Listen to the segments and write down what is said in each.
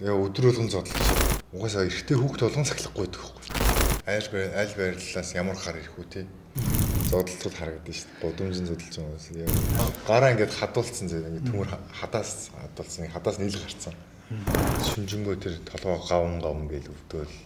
Тэгээ өдөр болгон зодолж. Угаасаа эрэгтэй хүүхд болгон сахилахгүй байдаг байхгүй. Айл байрлалаас ямар хар ирэх үү те. Зодолтод харагдана шүү дээ. Гудамжин зодолж байгаа юм. Гараа ингээд хадуулсан зэ ингээд төмөр хадаас хадуулсан, хадаас нийл гарцсан. Шүнжэнгөө тэр толгой гавн гавн гээл өвдөөл.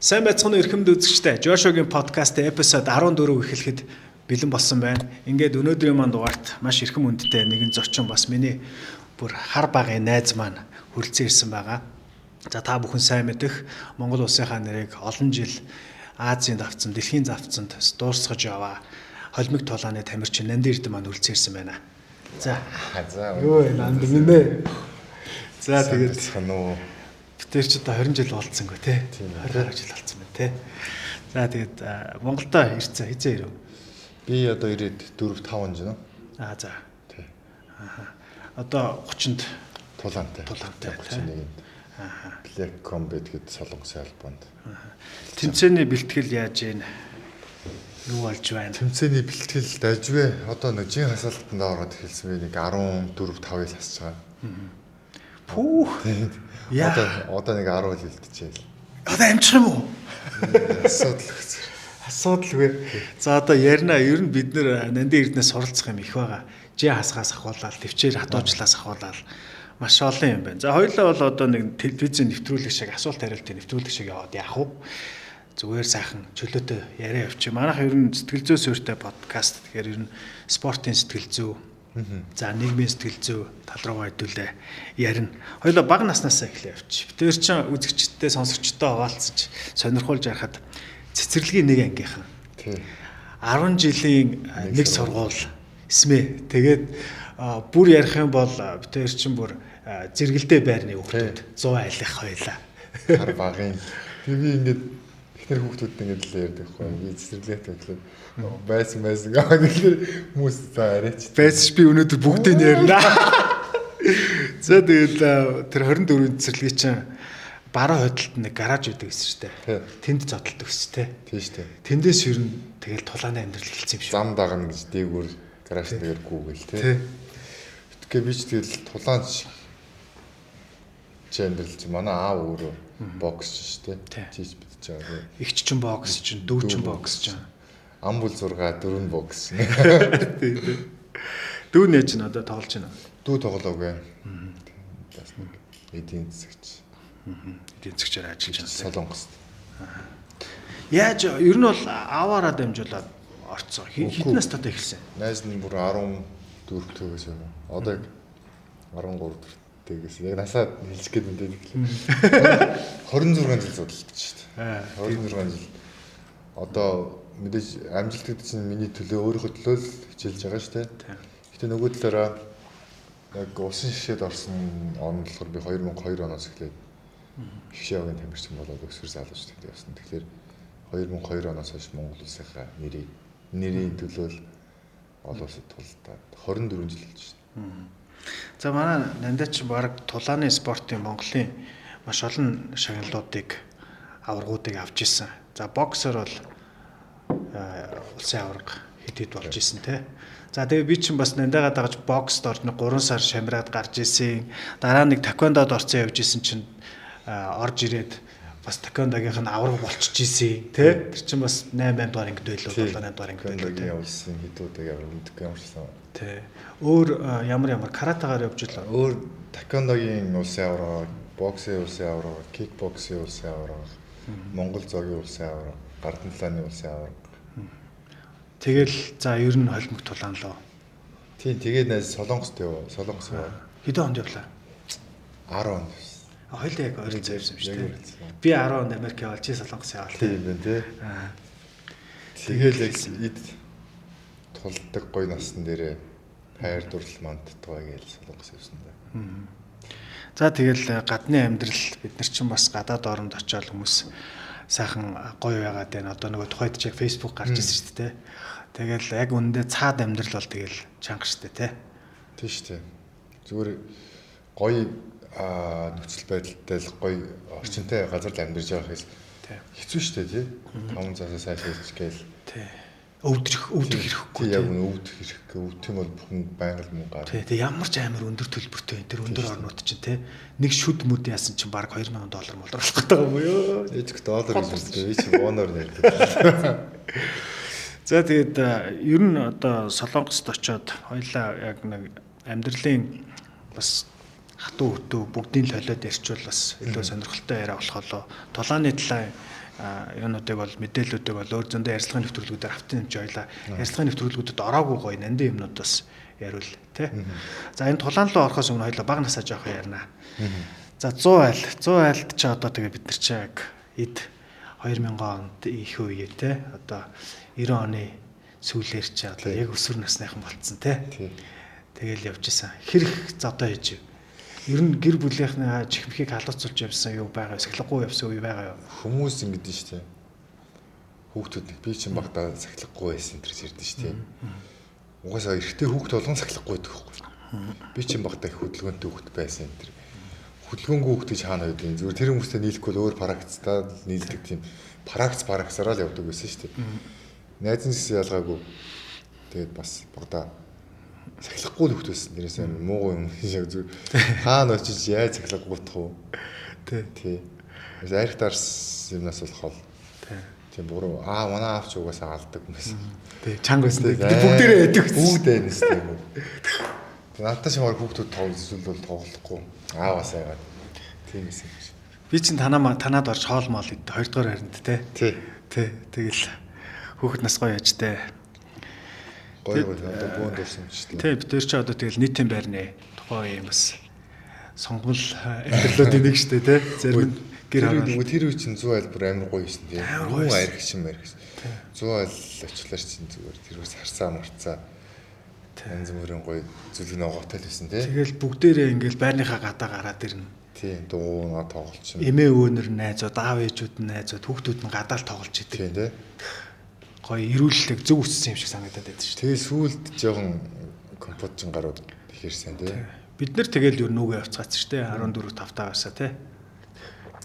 Сайн байцгаана уу эрхэмд үзэгчдээ. Жошогийн подкаст эпизод 14 эхлэхэд бэлэн болсон байна. Ингээд өнөөдрийн маань дугаарт маш эрхэм хүндтэй нэгэн зочин бас миний бүр хар багын найз маань хүрэлцэн ирсэн байгаа. За та бүхэн сайн мэдэх Монгол улсынхаа нэрийг олон жил Азийн давцсан, дэлхийн давцсанд дуурсгаж яваа холимог тулааны тамирчин Нандин Эрдэнэ маань хүрэлцэн ирсэн байна. За. За. Юу вэ Нанд минь ээ. За тэгээд санаа уу. Тэр ч одоо 20 жил болцсонгүй тий. 20 жил болцсон байна тий. За тэгээд Монголдо ирсэн хизээ ирэв. Би одоо ирээд 4 5 он жин үү? Аа за. Тий. Аа. Одоо 30-нд Тулаантай. Тулаантай, 31-нд. Аа. Black Combat гэдэг солонгосын холбоонд. Тэмцээний бэлтгэл яаж гин? Юу болж байна? Тэмцээний бэлтгэл дажвэ. Одоо нэг жин хасаалтанд ороод эхэлсэн би нэг 14 5-ыг хасж байгаа. Пүүх. Яа. Одоо нэг 10 жил үлдчихээл. Одоо амжих юм уу? Асуудал хэцүү. Асуудалгүй. За одоо ярина. Ер нь бид нэр Нандин Эрдэнэс суралцах юм их байгаа. Жи хасгаас ахуулаад, төвчээр хатуучлаас ахуулаад маш олон юм байна. За хоёулаа бол одоо нэг телевизийн нэвтрүүлэг шиг асуулт хариултын нэвтрүүлэг шиг яваад яах вэ? Зүгээр сайхан чөлөөтэй яриа явчих. Манайх ер нь сэтгэл зүй суурьтай подкаст. Тэгэхээр ер нь спортын сэтгэл зүй, за нийгмийн сэтгэл зүй тал руугаа хэдүүлээ ярина. Хоёулаа бага наснаас эхлэе явчих. Бид тэр чинь үзэгчдтэй, сонсогчдтой хаваалцаж сонирхуулж ярихад цэцэрлэгийн нэг ангийнхан. Тий. 10 жилийн нэг сургууль эсмэ. Тэгээд бүр ярих юм бол бид тэр чинь бүр зэрэгэлдээ байрны хүүхдүүд 100 айлах хоёлаа. Хар багын. Тэг би ингээд эхнэр хүүхдүүд ингээд л ярьдаг байхгүй. Би цэцэрлэгт байхлаа. Байсан байсан. Тэгэхээр хүмүүс за арайч. Байсан ч би өнөөдөр бүгдийг нь ярина. За тэгэл тэр 24-ний цэцэрлэгийн чинь баруун хойдолд нэг гараж байдаг гэсэн шүү дээ. Тэнд зодтолдог гэсэн тий. Тийм шүү дээ. Тэндээс ер нь тэгэл тулааны амьдрал эхэлсэн юм шиг. Зам дагна гэж дээгүүр гараж дээр гүүгээл тий. Тэгэхээр би ч тэгэл тулаан чи амьдрал чи манай аав өөрөө боксч шүү дээ. Чийч бидэж байгаа. Игч чинь бокс чинь, дүү чинь бокс чинь. Ам бүл 6 4 бокс. Тий, тий. Дүү нэ чинь одоо тоглож байна. Дүү тоглоогүй. Бас нэг эдийн засагч. Эдийн засагчаар ажиллаж байна. Солонгост. Яаж ер нь бол аваараа дамжуулаад орцсон. Хэдэн настай эхэлсэн? Найз нь бүр 14 төгөөс юм. Одоо яг 13 тэгээс яг насаа хэлж гээд мэдээд эхлэв. 26 жил зодтолдог шүү дээ. 26 жил. Одоо мэдээж амжилт гэдэг чинь миний төлөө өөрийнхөө төлөө л хичээлж байгаа шүү дээ. Гэтэ нөгөө талаараа яг улсын шишээд орсон он болохоор би 2002 оноос эхлээд хишээ авгийн тамирчин болоод өсвөр залуучууд гэдэг явсан. Тэгэхээр 2002 оноос хойш Монгол улсынхаа нэрийн төлөө л олон улсад тулдаад 24 жил болж шүү дээ. За манай Нандаа чи баг тулааны спортын Монголын маш олон шагналуудыг аваргуудыг авч ирсэн. За боксер бол улсын аварга хэд хэд болж исэн те. За тэгээ би чинь бас Нандагаа дагаж бокст орж нэг 3 сар шамраад гарч исэн. Дараа нэг таквондод орцсон явж исэн чинь орж ирээд бас таквондогийнх нь аварга болчихж исэн те. Тэр чинь бас 8 8 дугаар ангид байлуу 7 8 дугаар ангид байлуу те. Улсын хэдүүдэг аварга мэдгүй ямарсан. Тэ. Өөр ямар каратагаар явж илаа. Өөр таквондогийн улсын аварга, боксын улсын аварга, кикбоксын улсын аварга, Монгол зоогийн улсын аварга, гардан талааны улсын аварга. Тэгэл за ер нь холимог тулаан лөө. Тийм тэгээд найз Солонгост яв. Солонгос яваа. Хэдэн онд явлаа? 10 онд. Хоёулаа яг ойролцоо явсан юм шүү дээ. Би 10 онд Америк явал чи Солонгос явал. Тийм байна тий. Аа. Тэгэл яг эд тулдаг гой насн дээрээ хайр дурлал мандтгаа гэж Солонгос явсан да. За тэгэл гадны амьдрал бид нар чинь бас гадаад оронд очиод хүмүүс сайхан гоё байгаад байна. Одоо нөгөө тухайд чи яг Facebook гарч ирсэн шүү дээ. Тэгэл яг үнэндээ цаад амьдрал бол тэгэл чанга шүү дээ, тэ. Тийм шүү дээ. Зүгээр гоё нөхцөл байдалтай л гоё орчинтай газар л амьдарч байгаа гэхээс хэцүү шүү дээ тий. 5 цагаас сайш хийж гээл. Тий. Өвдөх хэрэггүй. Яг үнэ өвдөх хэрэггүй. Өвдөх юм бол бүхэн байнга л мөнгө гарна. Тий, тий ямар ч амар өндөр төлбөртэй энэ тэр өндөр орнууд чинь тий. Нэг шүд мүд яасан чинь баг $2000 молор болох гэдэг юм юу? Ээж доллар гэж үздэг. Би чи воноор нэрдэг. За тэгээд ер нь одоо Солонгост очиод хоёлаа яг нэг амьдралын бас хатуу хөтөө бүгдийг л холиод ярьчвал бас илүү сонирхолтой яриа болох болоо. Тулааны талаа юунуудыг бол мэдээллүүдийг бол өөр зөндөө ярилцлагын нэвтрүүлгүүдээр автын хэмжээ хоёлаа ярилцлагын нэвтрүүлгүүдэд ороогүй гоё нандин юмнууд бас яриул тий. За энэ тулаан руу орохоос өмнө хоёлаа бага насаа жоох ярина. За 100 айл 100 айлд чи одоо тэгээ бид нар чи яг эд 2000 онд их үе тий. Одоо 90 оны сүүлээр чи одоо яг өсвөр насныхан болцсон тий. Тэгэл явж исэн. Хэрэг зодоо хийж. Ер нь гэр бүлийнхний чихмхийг халууцулж явсан юу байгаа вэ? Сахилгагүй явсан үе байгаа юу? Хүмүүс ингэдэж штэ. Хүүхдүүд би чинь багтаа сахилгагүй байсан тэр зэрдэн штэ. Угаасаа эрэгтэй хүүхд болгон сахилгагүй байдаг байхгүй. Би чинь багтаа их хөдөлгөөнтэй хүүхд байсан тэр. Хөдөлгөөнгүй хүүхд гэж хаана байдیں۔ Зүгээр тэр хүмүүстэй нийлэхгүй л өөр практиктай нийлдэг тийм практиксараа л явдаг байсан штэ. Найз нь гэсэн ялгаагүй. Тэгээд бас багтаа сахилахгүй л хөвгт байсан. Тэрээс амар муугу юм шиг зүгээр хаана очиж яаж сахилгагүйдах вэ? Тий. Тий. Арх дарс юмнаас бол хол. Тий. Тийм буруу. Аа манай аав ч угаасаа алдаг юм байсан. Тий, чанга байсан. Бид бүгдээрээ байдаг. Бүгд байна гэсэн юм. Надтай шимаар хүүхдүүд тоглол бол тоглохгүй. Ааваас айгаад. Тийм байсан юм шиг. Би чинь танаад орж хоол моол идэ. Хоёрдугаар харинд тий. Тий. Тий. Тэгэл хүүхэд нас гоё яжтэй. Гоё гоё одоо бүүн дурсан юм шүү дээ. Тий, бид тэр чи одоо тэгэл нийтийн байрны тухайн юм бас сонгомл амьдралуудын нэг шүү дээ, тий. Зарим нь гэр орон. Тэр үе чинь 100 айл бүр амар гоё байсан тий. Юу арх шим арх. 100 айл очлаар чинь зүгээр тэр үс харцаа марцаа. Янз бүрийн гоё зүлэг ногоотой л байсан тий. Тэгэл бүгдээрээ ингээл байрныхаа гадаа гараад ирнэ. Тий, дуугаа тоглолч. Эмээ өвөнөр найзууд, аав ээжүүд нь найзууд, хүүхдүүд нь гадаа л тоглож идэг. Тий, тий. Гоё эрүүлэлэг зөв өссөн юм шиг санагдаад байдаг шүү. Тэгээ сүүлд жоохон компьютер гарууд ихэрсэн тий. Бид нэр тэгэл ер нь нүгэ явцгаасан шүү дээ. 14 5 тагаасаа тий.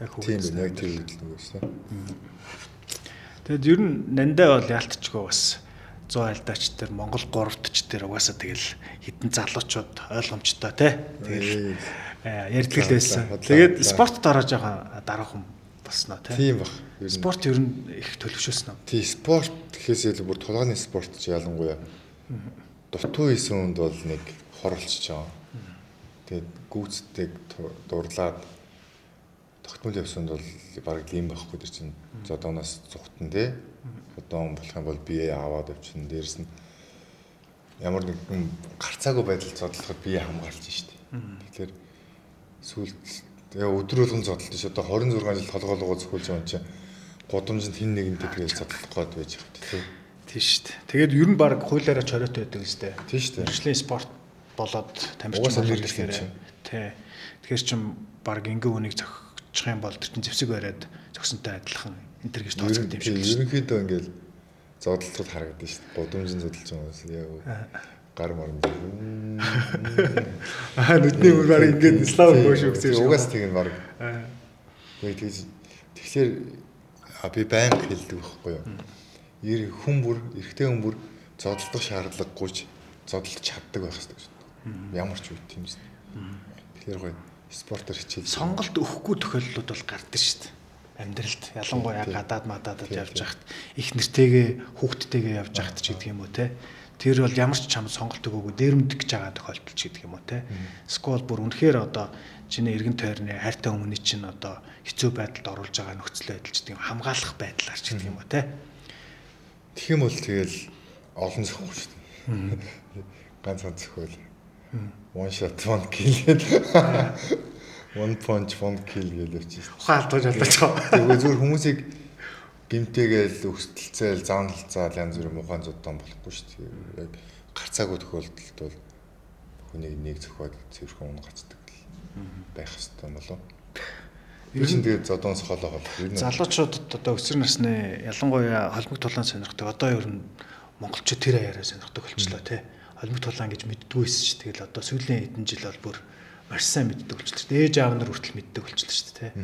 Яг хүүхдүүд яг тэр үед л нүгэ шүү. Тэгэд ер нь нандаа бол яалтчгүй бас 100 айлдаач тэр Монгол 3-т ч тэр угаасаа тэгэл хитэн залуучууд ойлгомжтой тий. Тэгэл ярьдаг л байсан. Тэгээд спортод ороо жоохон дараахан болсноо тий. Тийм баг. Спорт ер нь их төлөвшөөсөн үү? Тий, спорт гэхээс илүү бүр тулгааны спорт ч ялангуяа дутуу хийсэн хүнд бол нэг хорлолцож байгаа. Тэгээд гүйцэтгэг дурлаад тогтмол явсанд бол бараг лим байхгүй тэр чинь зодооноос зүхтэн тий. Зодоон болох юм бол бие аваад явчихна. Дээрэс нь ямар нэгэн гарцаагүй байдал зодлоход бие хамгаалж штэ. Тэгэхээр сүүлд тэгээ өдөр болгон зодолтой ш. Одоо 26 жил толгойлгоо зөхиулж байгаа юм чинь гудамжинд хин нэгэнтэй тэгэл зодлох гээд байж байгаа тийм. Тийм шүү дээ. Тэгээд ер нь баг хуулиараа чоройтой байдаг үстэй. Тийм шүү дээ. Мэргэжлийн спорт болоод тамирчин болоод ирэхээр тий. Тэгэхээр чин баг ингэн үнийг зохичих юм бол тэр чин зэвсэг бариад зөксөнтэй адилхан энэ төр гэж тооцогдсон юм шиг. Ерөнхийдөө ингээл зодлоход харагдана шүү дээ. Гудамжинд зодолж байгаа юм яг гар марн. Аа нүдний өмнө баг ингээд слав хөөш өгсөн шиг. Угаас тийм баг. Яг тэгж тэгэхээр би байнга хэлдэг байхгүй юу. Хүн бүр эрэгтэй хүн бүр зодлох шаардлагагүйч зодлож чаддаг байх хэрэгтэй гэж. Ямар ч үед тийм үст. Тэгэхээр гоё спортоор хичээл. Сонголт өгөхгүй тохиолдлууд бол гардаг шүү дээ. Амьдралд ялангуяа гадаад мадаадад явж байхад их нэртэйгээ хүүхдтэйгээ явж байхад ч гэдэг юм уу те. Тэр бол ямар ч чам сонголт өгөөгүй дээрэмдэх гэж байгаа тохиолдол ч гэдэг юм уу те. Скол бүр үнэхээр одоо чиний эргэн тойрны хайртай хүмүүний чинь одоо хэцүү байдалд оруулж байгаа нөхцөл байдал ч гэдэг юм хамгаалах байдлаар ч гэдэг юм уу те. Тэгэх юм бол тэгэл олон зөхгүй шүү дээ. Ганц ганц зөхөөл. One shot one kill гэдэг. One punch one kill гэж явчих. Ухаан алдаж алдаж байгаа. Тэгээ зүгээр хүмүүсийг гимтэйгээл өсөлтөлцөөл заанлцаал янз бүрийн муухай зодон болохгүй шүү дээ. Яг гарцаагүй тохиолдолд бол хүнийг нэг зөхиод цэвэрхэн унгацдаг байх хэрэгтэй болов. Би чинь тэгээд зодоноос холоо холох. Залуучуудад одоо өсвөр насны ялангуяа холимог тулаан сонирхдаг. Одоо ер нь монголчууд тэр аяараа сонирхдаг болчлоо тий. Холимог тулаан гэж мэддэггүй байсан чи тэгэл одоо сүүлийн хэдэн жил бол бүр маш сайн мэддэг болчихлоо шүү дээ. Ээж аав нар хүртэл мэддэг болчихлоо шүү дээ, тэ.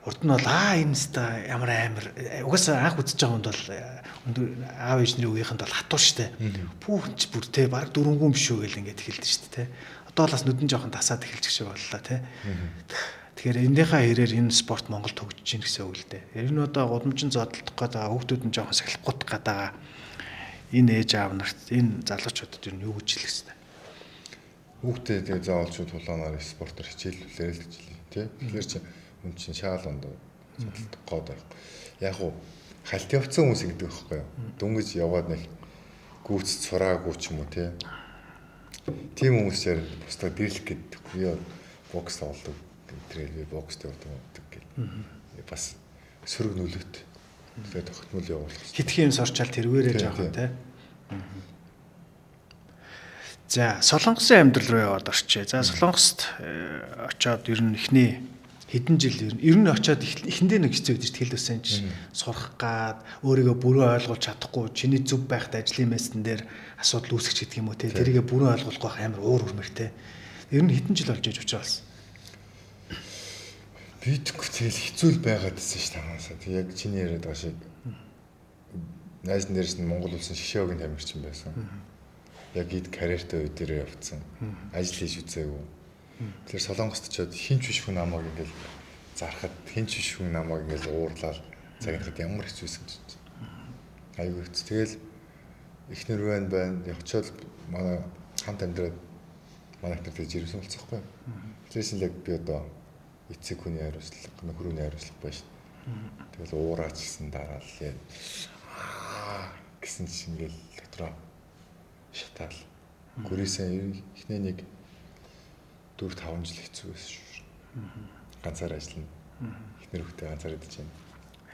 Урд нь бол энэ ста ямар амар угаасаа анх үзэж байгаа хүнд бол өндөр аав ээж нарын үеийнхэнд бол хатуу шүү дээ. Пүүх ч бүр те баг дөрөнгөн биш үү гэл ингээд эхэлдэг шүү дээ, тэ. Одоо л бас нүдэн жоохон тасаад эхэлчих шиг боллоо, тэ. Тэгэхээр энэнийхээ хэрээр энэ спорт Монголд хөгжиж гин гэсэн үг л дээ. Ер нь одоо гудамжин зодтолдох гээд байгаа хүүхдүүд нь жоохон сахилгах гээд байгаа энэ ээж аав нарт энэ залуучуудад ер нь юу гэж хэлэх вэ? Хүүхдээ тэгээ заавал шууд тулаанаар спортоор хичээлүүлээрэй л гэж хэлье, тий. Тэгэхээр чи хүн чинь шаал ондоо зодтолдох гээд байх. Яг уу хальт явцсан хүмүүс ингэдэг байхгүй юу? Дөнгөж яваад нэг гүйц сураагүй ч юм уу, тий. Тийм хүмүүс ярь бусдаа дэрлэх гэдэг. Би бокс тоглодог. Тэр би бокс явдаг гэл. Бас сөрөг нөлөөт. Тэгэхээр тогтмол явуулах. Хитгэн юм сурчаал тэрвэрээ жоохон тий. За, Солонгосын амьдрал руу яваад орчээ. За, Солонгост очоод ер нь эхний хэдэн жил ер нь очоод эхэндээ нэг хэцүү байдаг шүү дээ. Хэл үсэн чинь сурах гад өөрийгөө бүрэн ойлгуулж чадахгүй, чиний зөв байхад ажлын мессен дээр асуудал үүсгэж гэдэг юм уу те. Тэрийгэ бүрэн ойлгуулах байх амар уур хүрмээр те. Ер нь хэдэн жил болж иж учраа болсон. Битгэхгүй тэгэл хэцүү л байгаад байсан шүү дээ ханаасаа. Тэг яг чиний яриад байгаа шиг найз нэрс нь Монгол улсын шишээгийн тамирчин байсан. Яг эд карьертай үе дээр явцсан. Ажил хийж үзээгүй. Тэгэхээр Солонгост очиод хинч биш хүн намайг ингээл зархад, хинч биш хүн намайг ингээл уурлал загнахад ямар хэцүү байсан гэж. Айгүй хэцүү. Тэгэл эхнэр байна байна. Явчаад манай хамт амьдраад манай эхнэр тэгж ирсэн болцсохгүй. Тэрээс л яг би одоо эцэг хүний хариуцлага, нөхрөний хариуцлага байна шүү. Тэгэл уураач гэсэн дараал гэсэн чинь ингээл дотроо шатаал. Гүрээсээ эхний нэг 4-5 жил хэцүү байсан шүү. Ганцаар ажиллана. Эхнэр хүүхдээ ганцаар идэж байна.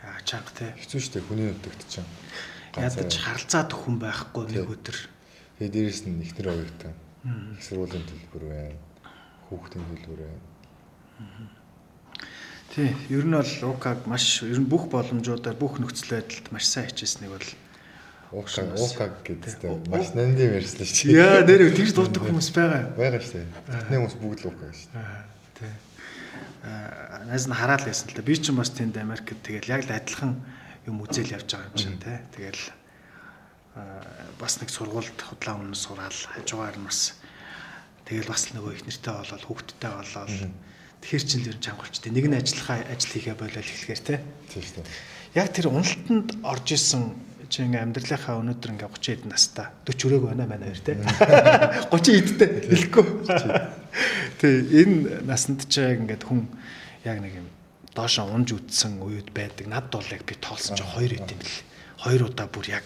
Яа чанга те. Хэцүү шүү дээ хүний нүдэгт чинь. Ядаж харалцаад хүн байхгүй нэг өдөр. Тэгээ дээрээс нь эхнэр оюутан. Их сургуулийн төлбөр байна. Хүүхдийн төлбөр байна. Тий, ер нь бол УК-г маш ер нь бүх боломжуудаар бүх нөхцөл байдалд маш сайн хичээснийг бол УК гэдэгтэй маш нандин ярьсан шүү дээ. Яа, нэр тэгж дуудаг хүмүүс байгаа. Байгаа шүү дээ. Тэдний хүмүүс бүгд л УК шүү дээ. Тий. Найз нь хараал байсан л да. Би ч бас тэнд Америкт тэгэл яг л адилхан юм үзэл явж байгаа юм чинь тий. Тэгэл бас нэг сургуульд худлаа өмнө сураал хажуугаар нь бас тэгэл бас нөгөө их нэртэй болоод хүүхэдтэй болоод тэгэхээр чинь л ер нь чанга болчтой. Нэг нь ажиллахаа ажил хийхэ болол эхлэхээр тий. Тийм шүү дээ. Яг тэр уналтанд орж исэн чи ингээ амьдралынхаа өнөөдөр ингээ 30 хэд настай 40 өрөөг байна манай хоёр тий. 30 эдтэй хэлэхгүй. Тий, энэ насанд чи яг ингээд хүн яг нэг юм доошоо унж үтсэн үеуд байдаг. Над бол яг би тоолсон чи 2 эд юм бэл. 2 удаа бүр яг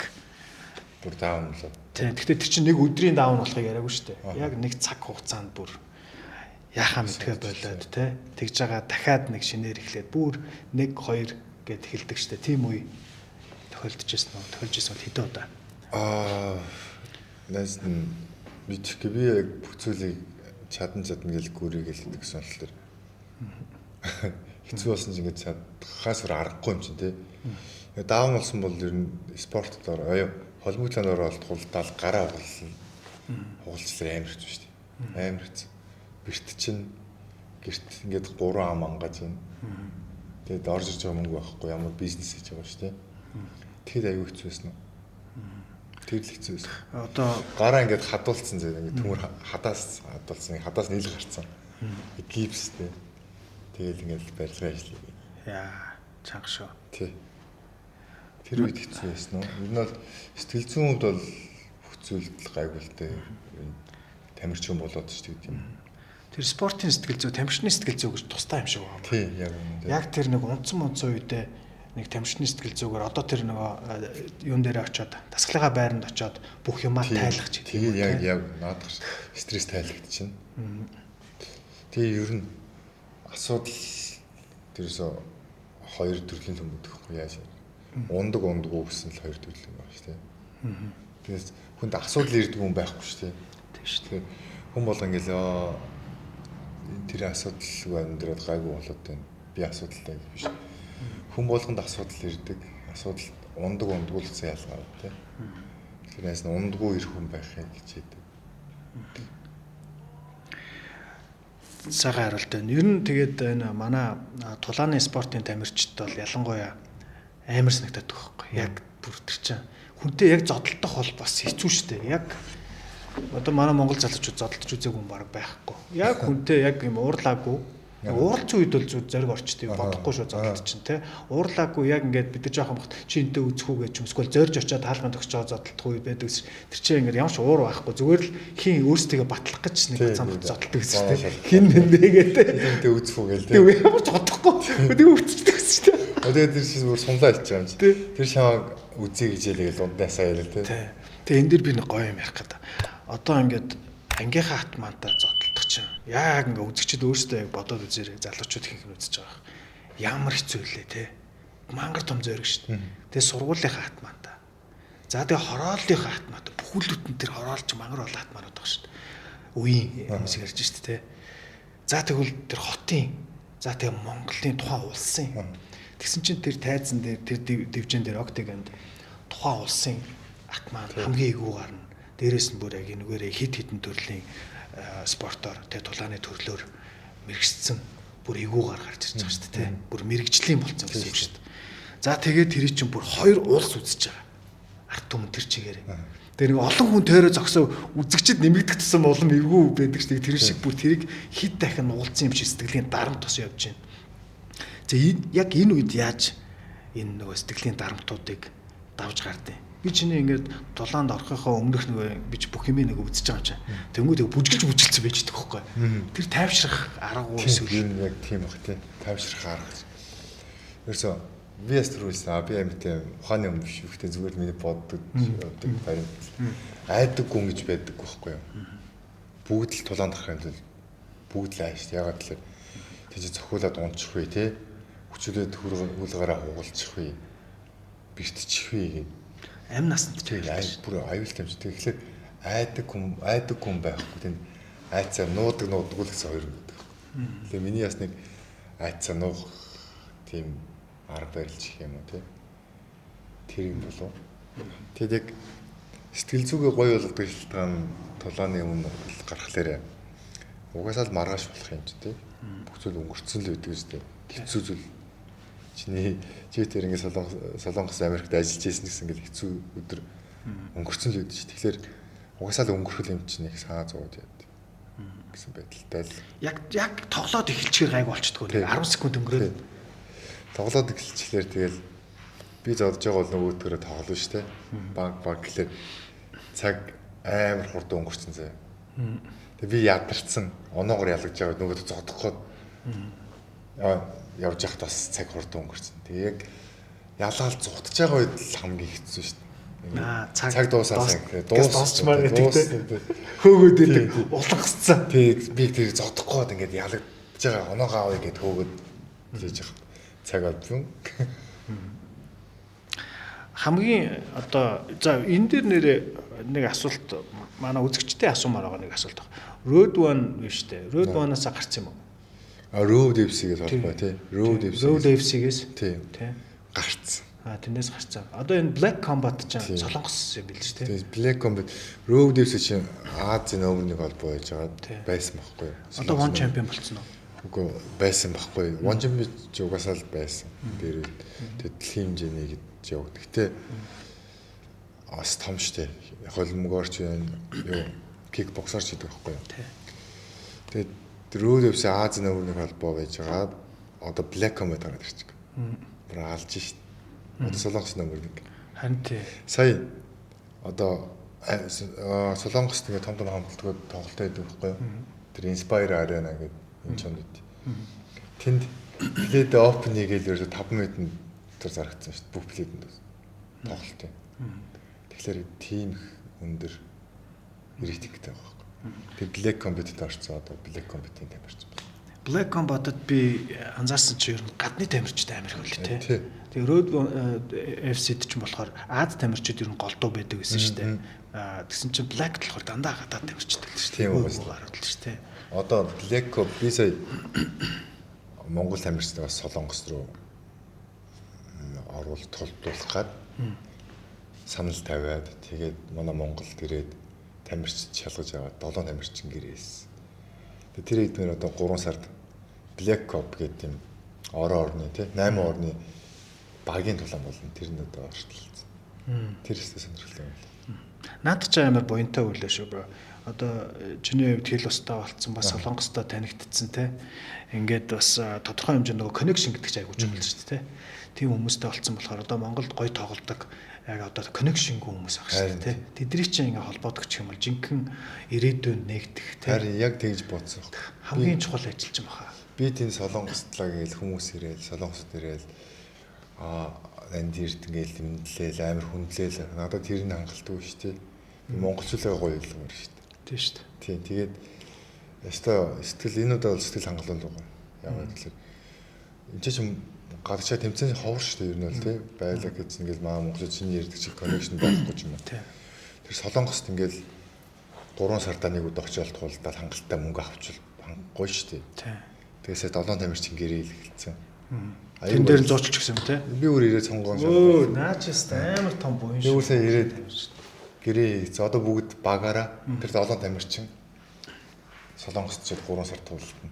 бүр даун болоо. Тий. Гэхдээ тэр чинь нэг өдрийн даун болохыг яриаггүй шүү дээ. Яг нэг цаг хугацаанд бүр яхаа мэдгээ болоод тий. Тэгж байгаа дахиад нэг шинээр эхлээд бүр 1 2 гэд эхэлдэг шүү дээ. Тийм үе тохиолдож байсан уу? Тохиолж байсан бол хэдэн удаа? Найз нь мэдхгүй би яг бүх зүйлийг чадан чадна гэж гүрийгэл гэдэг гэсэн болохоор хэцүү болсон чинь ингэж чадхаас өөр аргагүй юм чинь тий. Даун болсон бол ер нь спортоор оё холбогдлоор оролт хулдаал гараа хугална. Хугалцлаар амар хэцүү шүү дээ. Амар хэцүү. Бэрт чинь гэрт ингээд 3 ам ангаж байна. Тэгээд орж ирж байгаа мөнгө байхгүй ямар бизнес хийж байгаа шүү дээ. Тэгэхэд аюу хэцүү байсан уу? Тэр л хэцүү байсан. Одоо гараа ингээд хадуулсан зэ ингээд төмөр хадаас хадуулсан, хадаас нийл гарцсан. Гипстэй. Тэгэл ингээд барилгын ажил хийгээ. Яа, чанга шүү. Тий. Тэр үед хэцүү байсан уу? Ер нь бол сэтгэл зүйн хувьд бол бүх зүйлд л гайгүй л дээ. Тамирчин болоод ч гэдэг юм. Тэр спортын сэтгэл зүй, тамирчны сэтгэл зүй гэж тусдаа юм шиг байна. Тий, яг үнэ. Яг тэр нэг унцсан үедээ нэг тамирчны сэтгэл зүгээр одоо тэр нөгөө юун дээрээ очиод дасгалынхаа байранд очиод бүх юмаа тайлах ч гэдэг юм. Яг яг наадах стресс тайлагдчихна. Тэгээ ер нь асуудал тэрээсээ хоёр төрлийн юм өгөхгүй яаж ундаг ундаггүй гэсэн л хоёр төрлийн юм байна шүү дээ. Тэгээс хүнд асуудал ирдэг хүн байхгүй шүү дээ. Тийм шүү дээ. Хүн болго ингээл тэр асуудалгүй амьдраад гайгүй болоод байна. Би асуудалтай гэж биш. Хүн болгонд асуудал ирдэг. Асуудал ундаг ундаггүй л гэсэн ялгаа байна тий. Тэгэхээр найс нь ундаггүй ирэх хүн байхыг хичээдэг. Сайхан хариулт байна. Ер нь тэгээд энэ манай тулааны спортын тамирчид бол ялангуяа амар санагдаад байгаа байхгүй. Яг бүр тэр чинь хүнтэй яг зодолдох бол бас хэцүү шттэ. Яг одоо манай монгол залуучууд зодолдож үзээгүй юм баг байхгүй. Яг хүнтэй яг юм уурлаагүй. Уурлцсан үед бол зүг зориг орчтой бодохгүй шүү зодолд чинь те. Уурлаагүй яг ингээд бид нар жоохон бахт чи энтэй үзэх үү гэж юм. Эсвэл зорж очиад хаалган төгсөж байгаа зодолдох үе байдаг. Тэр чинь ингээд ямар ч уур байхгүй. Зүгээр л хин өөрсдийгөө батлах гэж нэг зам зодолдог гэсэн те. Хин нэмбэ гэдэг. Хин энтэй үзэх үү гээл те. Тэг ямар ч бодохгүй. Тэг өвчтдөг гэсэн те. Тэгээд тэр чинь бүр сумлаа хэлж байгаа юм чи. Тэр шамаг үзье гэж хэлээл дундаасаа хэлээ те. Тэг энэ дэр би нэг гоё юм ярих гэдэг. Одоо ингээд ангийнхаа атмантай зодтолдох чинь яг ингээ үзэгчд өөрсдөө яг бодоод үзээрэй, залуучууд ихэнх нь үзэж байгаа. Ямар хэцүү лээ те. Мангар том зөрг шүү дээ. Тэгээ сургуулийнхаа атмантай. За тэгээ хорооллынхаа атмантай. Бүхэлдүүд нь тэр хороолч мангар олон атманууд байгаа шүү дээ. Үеийн хүмүүс ярьж шүү дээ те. За тэгвэл тэр хотын, за тэгээ Монголын тухайн улсын. Тэгсэн чинь тэр тайзан дээр, тэр дивжин дээр октагонд тухайн улсын атман хамгийн эвгүй гарна. Дээрээс нь бүр яг энүүгээрээ хид хідэн төрлийн спортоор тэ тулааны төрлөөр мэрэгссэн бүр эвгүүгаар гарч ирж байгаа шүү дээ тэ. Бүр мэрэгжлийн болцсон гэсэн үг шүү дээ. За тэгээд тэр чинь бүр хоёр улс үзэж байгаа. Ард түмэн тэр чигээрээ. Тэр нэг олон хүн тойроо зогсоо үзэгчд нэмэгдэх тусам улам эвгүй байдаг шүү дээ. Тэр шиг бүр тэрийг хид дахин нугалцсан юм шиг сэтгэлийн дарамт бас явж байна. За яг энэ үед яаж энэ нөгөө сэтгэлийн дарамтуудыг давж гардыг? Би чиний ингээд тулаанд орохынхоо өмнөх нөгөө би чи бүх юмыг нэг үзэж байгаа юм чинь. Тэнгүүд тэг бүжгэлж бүжгэлцэн байж байгаа байхгүй. Тэр тайвшрах аргагүй эсвэл юм яг тийм бах тий. Тайвшрах арга. Ерөөсөө би яс түрүүлсэн. Би амьтай ухааны юм биш. Гэхдээ зүгээр миний боддог явдаг баримт. Айдаг гүн гэж байдаг байхгүй юу? Бүгд л тулаанд гарах юм бол бүгд л ааш. Ягаад гэвэл тийч зохиулаад унчих вэ тий. Хүчүүлээд хөлгаараа хугалчих вэ. Бэртчих вэ гэдэг. Амь насанд ч бүр аюултай юм чи. Тэгэхээр айдаг хүн байхгүй. Тэнд айцаа нуудаг нуудаггүй л гэсэн хоёр юм байдаг. Тэгээ миний яс нэг айцаа нуух тийм арга барилж гэх юм уу тий. Тэр юм болов. Тэгээд яг сэтгэл зүгээ гоё болгодог шалтгаан тулааны өмнө гаргахлаарэ угаасаа л маргааш болох юм чи тий. Бүх зүйл өнгөрцөн л байдаг үстэй. Хэцүү зүйл. Чиний чи тэр ингээд Солонгос Америкт ажиллаж байсан гэсэн ингээд хэцүү өдөр өнгөрцөн л байдаг чи. Тэгэхээр угаасаа л өнгөрөх юм чинь их саа зууд яд гэсэн байдалтай л. Яг тоглоод эхэлчихээр гайг болчдгоо. 10 секунд өнгөрөөд тоглоод эхэлчихлээр тэгэл би зодж байгаа бол нөгөөдгөөрөө тоглоно шүү дээ. Баг гэхлээр цаг амар хурдан өнгөрцөн заяа. Тэгээ би ядарсан. Оноогоор ялгаж байгаа нөгөөд зодох гээд явж явахад бас цаг хурдан өнгөрцөн. Тэгээ яг ялгаал зугтаж байгаа үед л хамгийн хэцүү шүү дээ. Цаг дуусаасан. Дуусчмаар гэдэг те. Хөөгөөд идэг улангасцсан. Тэг би тэр зодох гээд ингээд ялагдж байгаа оноогоо авъя гэд хөөгөөд хийж байгаа. Цаг олдсон. Хамгийн одоо за энэ дээр нэрээ нэг асуулт манай үзэгчтэй асуумаар байгаа нэг асуулт байна. Road One биш үү? Road One-аас гарсан юм уу? Road FC-гээс холбоо тий. Road FC. Road FC-гээс тий. Гарцсан. Тэрнээс гарцсан. Одоо энэ Black Combat чинь Солонгос юм билээ шүү дээ. Тий. Black Combat Road FC чинь Азийн номер 1 холбоо байж байгаа байсан байхгүй юу? Одоо One Champion болцсон уу? Үгүй байсан байхгүй. One Champion ч угаасаа л байсан. Тэр дэлхийн хэмжээний гэж явагдав. Гэтэ бас том шүү дээ. Холмогоор ч юу кикбоксер ч гэдэг байхгүй юу? Тий. Тэгээд Road FC Азийн номер 1 холбоо байж байгаа. Одоо Black Combat гараад ирчих. Бүр алж шít. Одоо Солонгос номер 1. Харин тий. Сая одоо Солонгост ингээд том том хамтлагууд тоглолт байдаг байхгүй юу? Тэр Inspire Arena гэдэг энэ чонд. Тэнд Blade Open хийгээл ерөөсө 5 минутанд тэр зарагдсан шүү дээ. Бүх Blade-нд тоглолт юм. Тэгэхээр тийм их өндөр рейтингтэй байгаа байхгүй. Тэр Black Combat-д орсон, одоо Black Combat-ийн тамирчин байна. Black Combat-д би анзаарсан чинь ер нь гадны тамирчид амар их үлээ тий. Тэгээ Road FC-д ч болохоор Аз тамирчид ер нь голдуу байдаг гэсэн шүү дээ. Тэгсэн чинь Black болохоор дандаа гадаад тамирчид л шүү дээ. Тийм үү. Гараад л шүү дээ. Одоо Black би сая Монгол тамирчдыг бас Солонгос руу оруулах тулдуулах гад санал тавиад тэгээд манай Монголд ирээд тамирчид шалгаж аваад 7 тамирчин гэрээс. Тэгээ тэр эдгээр одоо 3 сард Black Cup гэдэг юм орон орны тий 8 орны багийн тулаан болно. Тэр нь одоо орчлолцсон. Тэр ихтэй сонирхолтой юм байна. Наад чи амар буянтай үлээ шүү бро. Одоо чиний хувьд хэл устай болцсон, бас солонгостой танигдсан те. Ингээд бас тодорхой хэмжээнд нөгөө connection гэдэг чинь айгуу чухал шүү дээ те. Тийм хүмүүстэй болцсон болохоор одоо Монголд гоё тоглодог яг одоо connection-гүй хүмүүс ах шүү дээ те. Тэдний чинь ингээ холбоодох гэх юм бол жинхэнэ ирээдүйн нэгдэх те. Харин яг тэгж бодсон. Хамгийн чухал ажил чинь баха. Би тийм солонгостлаа гээл хүмүүс ирээл, солонгосд ирээл анд ирд ингээл тэмдэглээл амар хүндлээл. Надад тэр нь хангалтгүй шүү дээ. Монголчуулаа гоё юм шүү дээ. Тийм шүү дээ. Тийм тэгээд ёстой сэтгэл энэ удаа бол сэтгэл хангалуун байгаа. Яагаад гэвэл энэ чинь гадагшаа тэмцээн ховор шүү дээ ер нь бол тий. Байлаа гэж ингээл маа монголчууд чиний ярьдаг шиг connection байхгүй ч юм уу. Тэр солонгост ингээл 3 сардаа нэг удаа очиод туулдаад хангалттай мөнгө авчвал гоё шүү дээ. Тийм. Тэгээс 7 тамирчин гэрээ хэлсэн. Тэн дээр нь зурчилж гисэн юм тий. Би өөр ирээд сонгоон. Өө наач яста амар том буян шүү. Би өөр сая ирээд гэрээ хийсэн. Одоо бүгд багаараа тэр 7 тамирчин солонгост чид 3 сар туултна.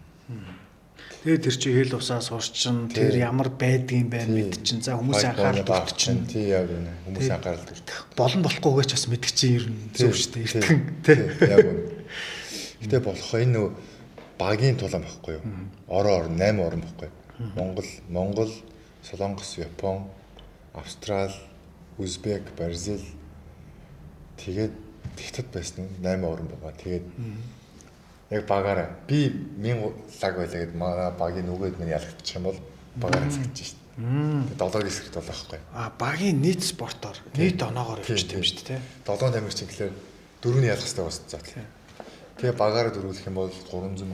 Тэгээ тэр чи хэл усаа сурчин, тэр ямар байдгийн байна мэд чин. За хүмүүсийн анхаарал хүрт чин. Тий яг үнэ. Хүмүүсийн анхаарал хүрт. Болон болохгүйгээ ч бас мэдэх чинь ер нь зөв шүү дээ. Эртгэн тий. Яг үнэ. Гэтэ болох энэ нөө багийн тулаан байхгүй юу? Орон орн 8 орн байхгүй юу? Монгол, Солонгос, Япон, Австрал, Узбек, Бразил тэгээд Хятад байсан 8 орн байгаа. Тэгээд яг багаараа би 1000 лаг байлаа гэд манай багийн нүгэд минь ялагдчих юм бол багаараа цагч шít. Тэгээд 7 хэсэгт бол байхгүй. А багийн нийт спортоор нийт оноогоор явчих юм шүү дээ, тий. 7 тамирчин гэхлээр дөрөвний ялах хэрэгтэй болсон заа. Тэгээ багаараа дөрвөлөх юм бол $300,000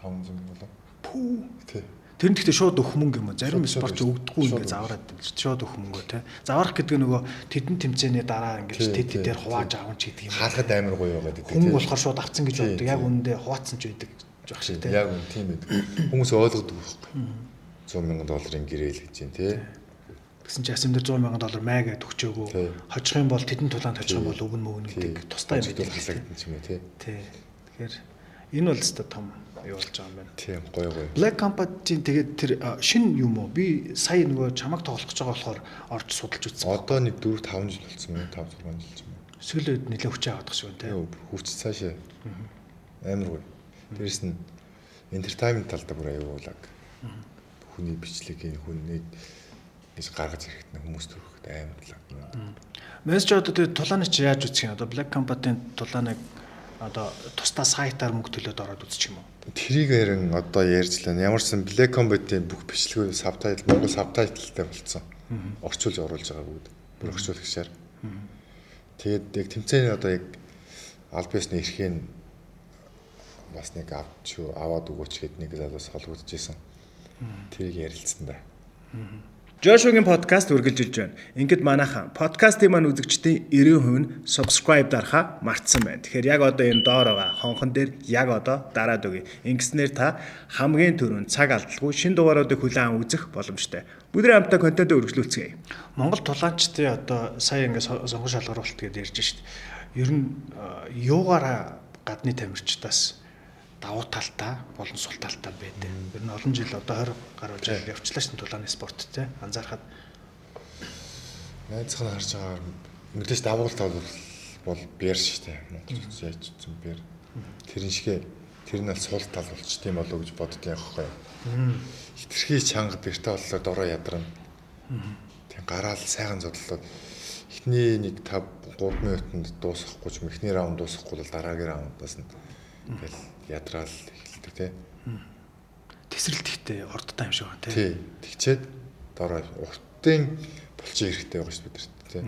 $500,000. Пүү. Тий. Тэр нь гэхдээ шууд өгөх мөнгө юм уу? Зарим спорт ч өгдөггүй ингээ завраад юм чи. Шууд өгөх мөнгөө те. Заврах гэдэг нь нөгөө тэдэн тэмцээний дараа ингээ тэд тэдээр хувааж авах ч гэдэг юм. Хаалхад амар гоё байгаад гэдэг. Хүн болохоор шууд авцсан гэж боддог. Яг үүндээ хуваацсан ч байдаг жоох шиг те. Яг үн тийм байдаг. Хүмүүс ойлгодог байхгүй. $100,000 гэрээ л гэж юм те. Тэгсэн чи ясам дээр $100,000 маа гэдээ өгчөөгөө. Хожих юм бол тэдэн тулаанд хожих юм бол өгнө мөгнө гэдэг тусдаа юм байдаг. Хасагдсан ч юм уу те. Тий. Тэгэхээр энэ бол өстой том юу болж байгаа юм байна. Тийм гоё гоё. Black Combat-ийн тэгээд тэр шинэ юм уу? Би сая нөгөө чамаг тоглох гэж байгаа болохоор орж судалж үзсэн. Одоо нэг 4 5 жил болсон юм. 5 6 жил юм. Сүүлийн үед нэлээд хүчээ аваад шиг байна тийм. Хүч цаашаа. Амар гоё. Дээрэс нь entertainment талдаа бүр аюу лаг. Хүний бичлэгийг хүний гэж гаргаж ирэхэд нь хүмүүс төрөхөд амар лаг. Мессеж одоо тэгээд тулааны чи яаж үзэх юм? Одоо Black Combat-ийн тулааныг одоо тусдаа сайтаар мөнгө төлөөд ороод үзчих юм уу? Тэрийг харин одоо ярьж лээ. Ямар ч сан Black Combat-ийн бүх бичлэгүүд subtitle Монгол subtitle-тай болцсон. Орчуулж оруулж байгаа бүгд. Бүр орчуулагчаар. Тэгээд яг тэмцээний одоо яг аль биесны эрхийн бас нэг авч аваад өгөөч гэд нэг залуус холбогдож исэн. Тэрийг ярилцсан да. Жошуагийн подкаст үргэлжилж байна. Ингээд манайхан подкастын маань үзэгчдийн 90% нь subscribe дарахаа мартсан байна. Тэгэхээр яг одоо энэ доор байгаа хонхон дээр яг одоо дараад өгье. Ингэснээр та хамгийн түрүүнд цаг алдалгүй шинэ дугааруудыг хүлээн үзэх боломжтой. Бүгдээ хамтдаа контентоо үргэлжлүүлцгээе. Монгол тулаанчдын одоо сая ингээд сонгон шалгаруулалт гэдээ ярьж шít. Ер нь юугаараа гадны тамирчдаас давуу талтай болон сул талтай байдаг. Ер нь олон жил одоо 20 гаруй жил явчлаа шин тулааны спорт те анзаархад найзхан харж байгаа мэдээж давуу тал бол бэр шүү дээ. Монгол яаж утсан бэр. Тэрэн шигэ тэр нь бол сул тал болчт юм болов уу гэж боддгийн аахгүй. Хитрхи чанга бэртэй боллоо дорой ядарна. Тэг гараал сайхан зодлоод эхний нэг 5 3 минутанд дуусахгүй ч юм эхний раунд дуусахгүй бол дараагийн раундаас нь ингээл ядраал эхэлдэг тий. Тэсрэлт ихтэй урдтай юм шиг байна тий. Тий. Тэгчээд дорой уртын булчин хэрэгтэй байгаа шүү бид нарт тий.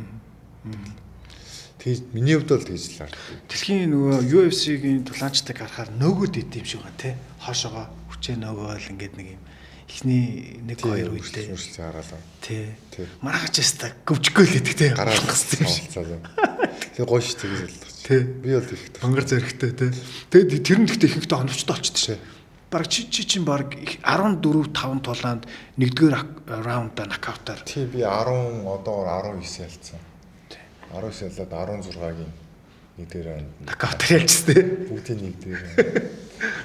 Тэгж миний хувьд бол тэгж л харагдав. Дэлхийн нөгөө UFC-гийн тулаанчдыг харахаар нөгөөд идэм юм шиг байна тий. Хоошоогоо хүчээ нөгөөл ингээд нэг юм эхний 1 2 үедээ өрсөлдөөн хараалаа. Тий. Маргааш яста гөвчгөө л идэх тий. Гараад юм шиг. Тэгээ гоё ш тэгж л. Тий. Би бол их мангар зэрэгтэй тий. Тэгээд тэр нь гэхдээ ихэнхдээ оновчтой болчихдээ шээ. Бараг чи чинь бараг 14 5 тулаанд 1-р раундаа нокаутаар. Тий би 10 одоогор 19 ялцсан. Тий. 19 ялаад 16-гийн 1-р раунд нокаутаар ялчихсан тий. Бүгдийн 1-р раунд.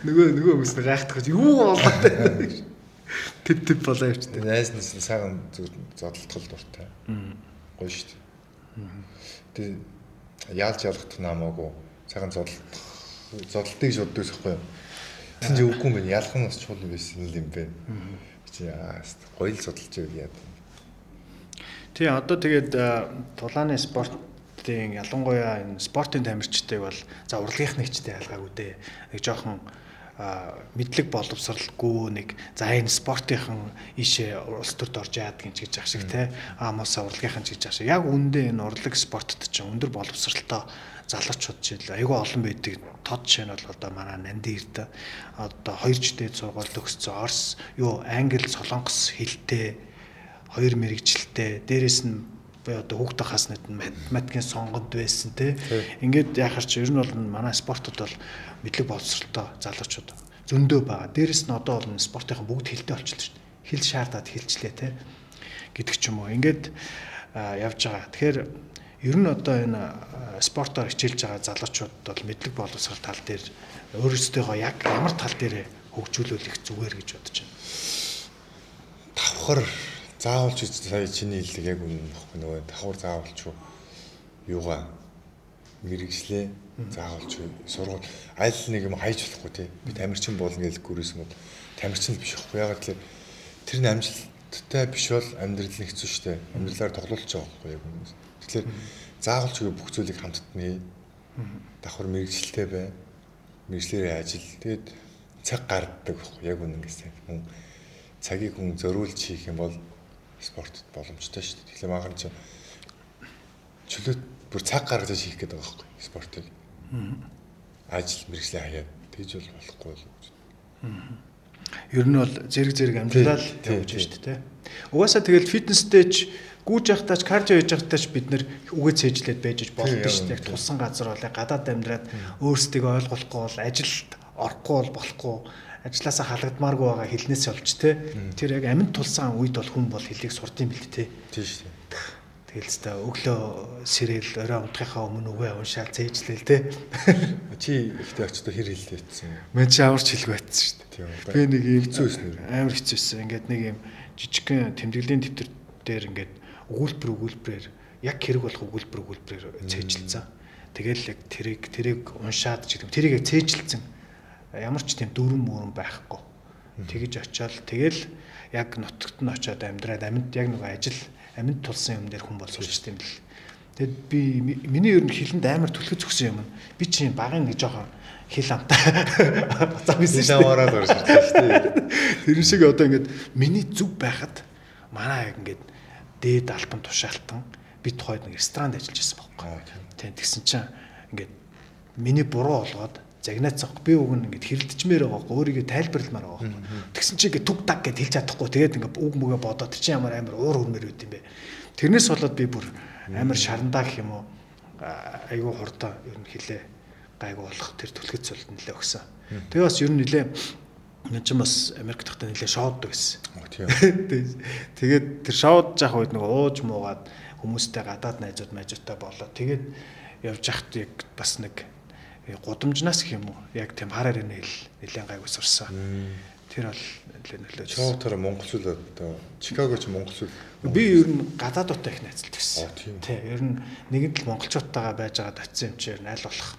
Нөгөө хүмүүс нь гайхдах гэж юу болоод байна гэж. Тэп тэп болоо явчихдаг. Найз нас нь сайхан зүгээр зодтолтол дуртай. Гоё шүү дээ. Тэгээ яалж ялгах намаагүй сайхан зодтолтыг гэж боддог байхгүй юу? Тэгсэн чи үгүй юм байна. Ялах нь бас чухал юм байсан юм бэ. Чи яа гоё л зодтолж байв яа. Тий, одоо тэгээд тулааны спортын ялангуяа энэ спортын тамирчдыг бол за урлагийнхны хчтэй ялгаагүй дээ. Нэг жоохон мэдлэг боловсралгүй нэг за энэ спортынхан ийшээ улс төрд орж яадаг юм ч гэж ах шиг те аамусаа урлагийнхан ч гэж ах шиг. Яг үүндээ энэ урлаг спортод чинь өндөр боловсралтай залуучууд жишээл айгүй олон байдаг. Тод жишээ нь бол одоо манай Нанди Эрдэ одоо 2 жилийн сургууль төгссөн Орос юу Англи Солонгос хэлтэй 2 мэрэгжилтэй дээрэс нь би одоо хүүхдээ хас нэт математикийн сонгонд байсан те. Ингээд яхаар чи ер нь бол манай спортод бол мэдлэг боловсралтай залуучууд зөндөө байгаа. Дээрэс нь одоо бол спортынхан бүгд хэлтэй болчихлоо шүү дээ. Хэл шаардаад хэлчлээ те гэдэг ч юм уу. Ингээд явж байгаа. Тэгэхээр ер нь одоо энэ спортоор хичээлж байгаа залуучууд бол мэдлэг боловсрал тал дээр өөрсдийгөө яг ямар тал дээр хөгжүүлүүл их зүгээр гэж бодож байна. Давхар заавалч сая чиний хэлдэг яг үнэн баггүй нөгөө давхар заавалч юугаа мэрэгчлээ заавалч сургууль аль нэг юм хайж болохгүй тий. Би тамирчин болно гэж гүрээсэн бол тамирчин л биш байхгүй. Ягаад гэвэл тэр нь амжилттай биш бол амьдрал нь хэцүү шүү дээ. Амьдралаар тоглуулж байгаа байхгүй яг үнэн. Тэгэхээр заавалч бүх зүйлийг хамтдна. Давхар мэрэгчлээ бай. Мэрэгчлэрээ ажил. Тэгээд цаг гаргадаг байхгүй яг үнэн гэсэн. Хүн цагийг хүн зориулж хийх юм бол спортод боломжтой шүү дээ. Тэгэхээр магаар чинь чөлөөт бүр цаг гаргаж хийх гэдэг байгаа байхгүй спортыг. Ажил мэрэгчлээ хаяад тэгж бол болохгүй л гэж. Ер нь бол зэрэг амжилтаа л явж шүү дээ. Угаасаа тэгэл фитнестэй ч гүүж явахдаа ч кардио хийж явахдаа ч бид нэр үгээ цээжлээд байж болдсон шүү дээ. Яг тулсан газар бол гадаад амьдраад өөрсдийгөө ойлгохгүй бол ажилд орохгүй бол болохгүй ажлаасаа халагдмааргүй байгаа хэлнээс олж те. Тэр яг аминд тулсан үед бол хүн бол хэлийг сурд юм бэл те. Тийм шүү дээ. Тэгэл зөө өглөө сэрэл орой унтахынхаа өмнө үгээ уншаал цээжлээл те. Чи ихтэй очдоо хэр хэлтэй байсан юм? Мэн чи амар ч хэлгүй байсан шүү дээ. Би нэг юм хэцүү байсан нэр. Амар хэцүү байсан. Ингээд нэг юм жижигхэн тэмдэглэлийн дэвтэр дээр ингээд өгүүлбэрээр яг хэрэг болох өгүүлбэрээр цээжилсэн. Тэгэл яг тэрийг уншаад ч гэдэг юм. Тэрийг яг цээжилсэн. Ямар ч тийм дүрм мөрөн байхгүй. Тэгэж очиад тэгэл яг нутагт нь очиад амьдраад амьд яг нөгөө ажил амьд тулсан юм дээр хүн бол сурчт юм бэл. Тэгэд би миний ер нь хилэнд амар түлхэц өгсөн юм. Би чинь багын нэг жоохон хил амтай бацаа байсан шүү дээ. Хил амаараа орж ирсэн шүү дээ. Тэр шиг одоо ингээд миний зүг байхад манай яг ингээд дээд албан тушаалтан би тухайд нэг ресторанд ажиллаж байсан байхгүй. Тийм тэгсэн чинь ингээд миний буруу олгоод загнаацсан. Би уг нь ингээд хэрэлдчмээр байгаа байхгүй. Өөрийгөө тайлбарламаар байгаа байхгүй. Тэгсэн чинь ингээд түг даг гэд хэлж чадахгүй. Тэгээд ингээд үг мүгэ бодоод тэр чинь ямар амар уур хүрмээр байд юм бэ. Тэрнээс болоод би бүр амар шарандаа гэх юм уу айгүй хурдан ер нь хилээ гайгүй болох тэр түлхэц сүлд нэлээ өгсөн. Тэгээ бас ер нь нэлээ энэ чинь бас Америк дахтаа нэлээ шоуддаг гэсэн. Тийм. Тэгээд тэр шоудж явах үед нэг ууж муугаад хүмүүстэй гадаад найзууд мажуудтай болоо. Тэгээд явж яхад яг бас нэг гудамжнаас гэх юм уу яг тийм хар харийн хэл нэлээд гайгүй сурсан. Тэр бол нэлээд нөлөөсөн. Шоутоор монголчууд одоо Чикаго ч монголчууд. Би ер нь гадаадуудтай их найзалдаг гэсэн. Тий, ер нь нэгэнт л монголчуудтайгаа байж байгаа очсон юм чи ер нь аль болох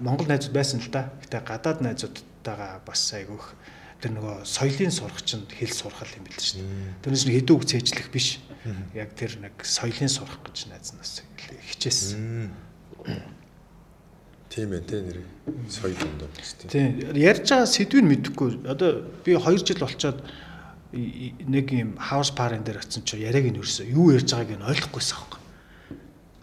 монгол найзууд байсан л да. Гэтэ гадаад найзуудтайгаа бас айгүйх тэр нөгөө соёлын сурах чинь хэл сурах юм бэл шүү дээ. Тэрнээс нэг хэдэн үг цээжлэх биш. Яг тэр нэг соёлын сурах гэж найзнаас хичээсэн. Тийм ээ, тэ нэр соёл юм даа тийм. Тийм, ярьж байгаа сэдвийг мэдэхгүй. Одоо би 2 жил болчоод нэг юм house party дээр очсон чинь яриаг нь ерөөсөө юу ярьж байгааг нь ойлгохгүйсэн аахгүй.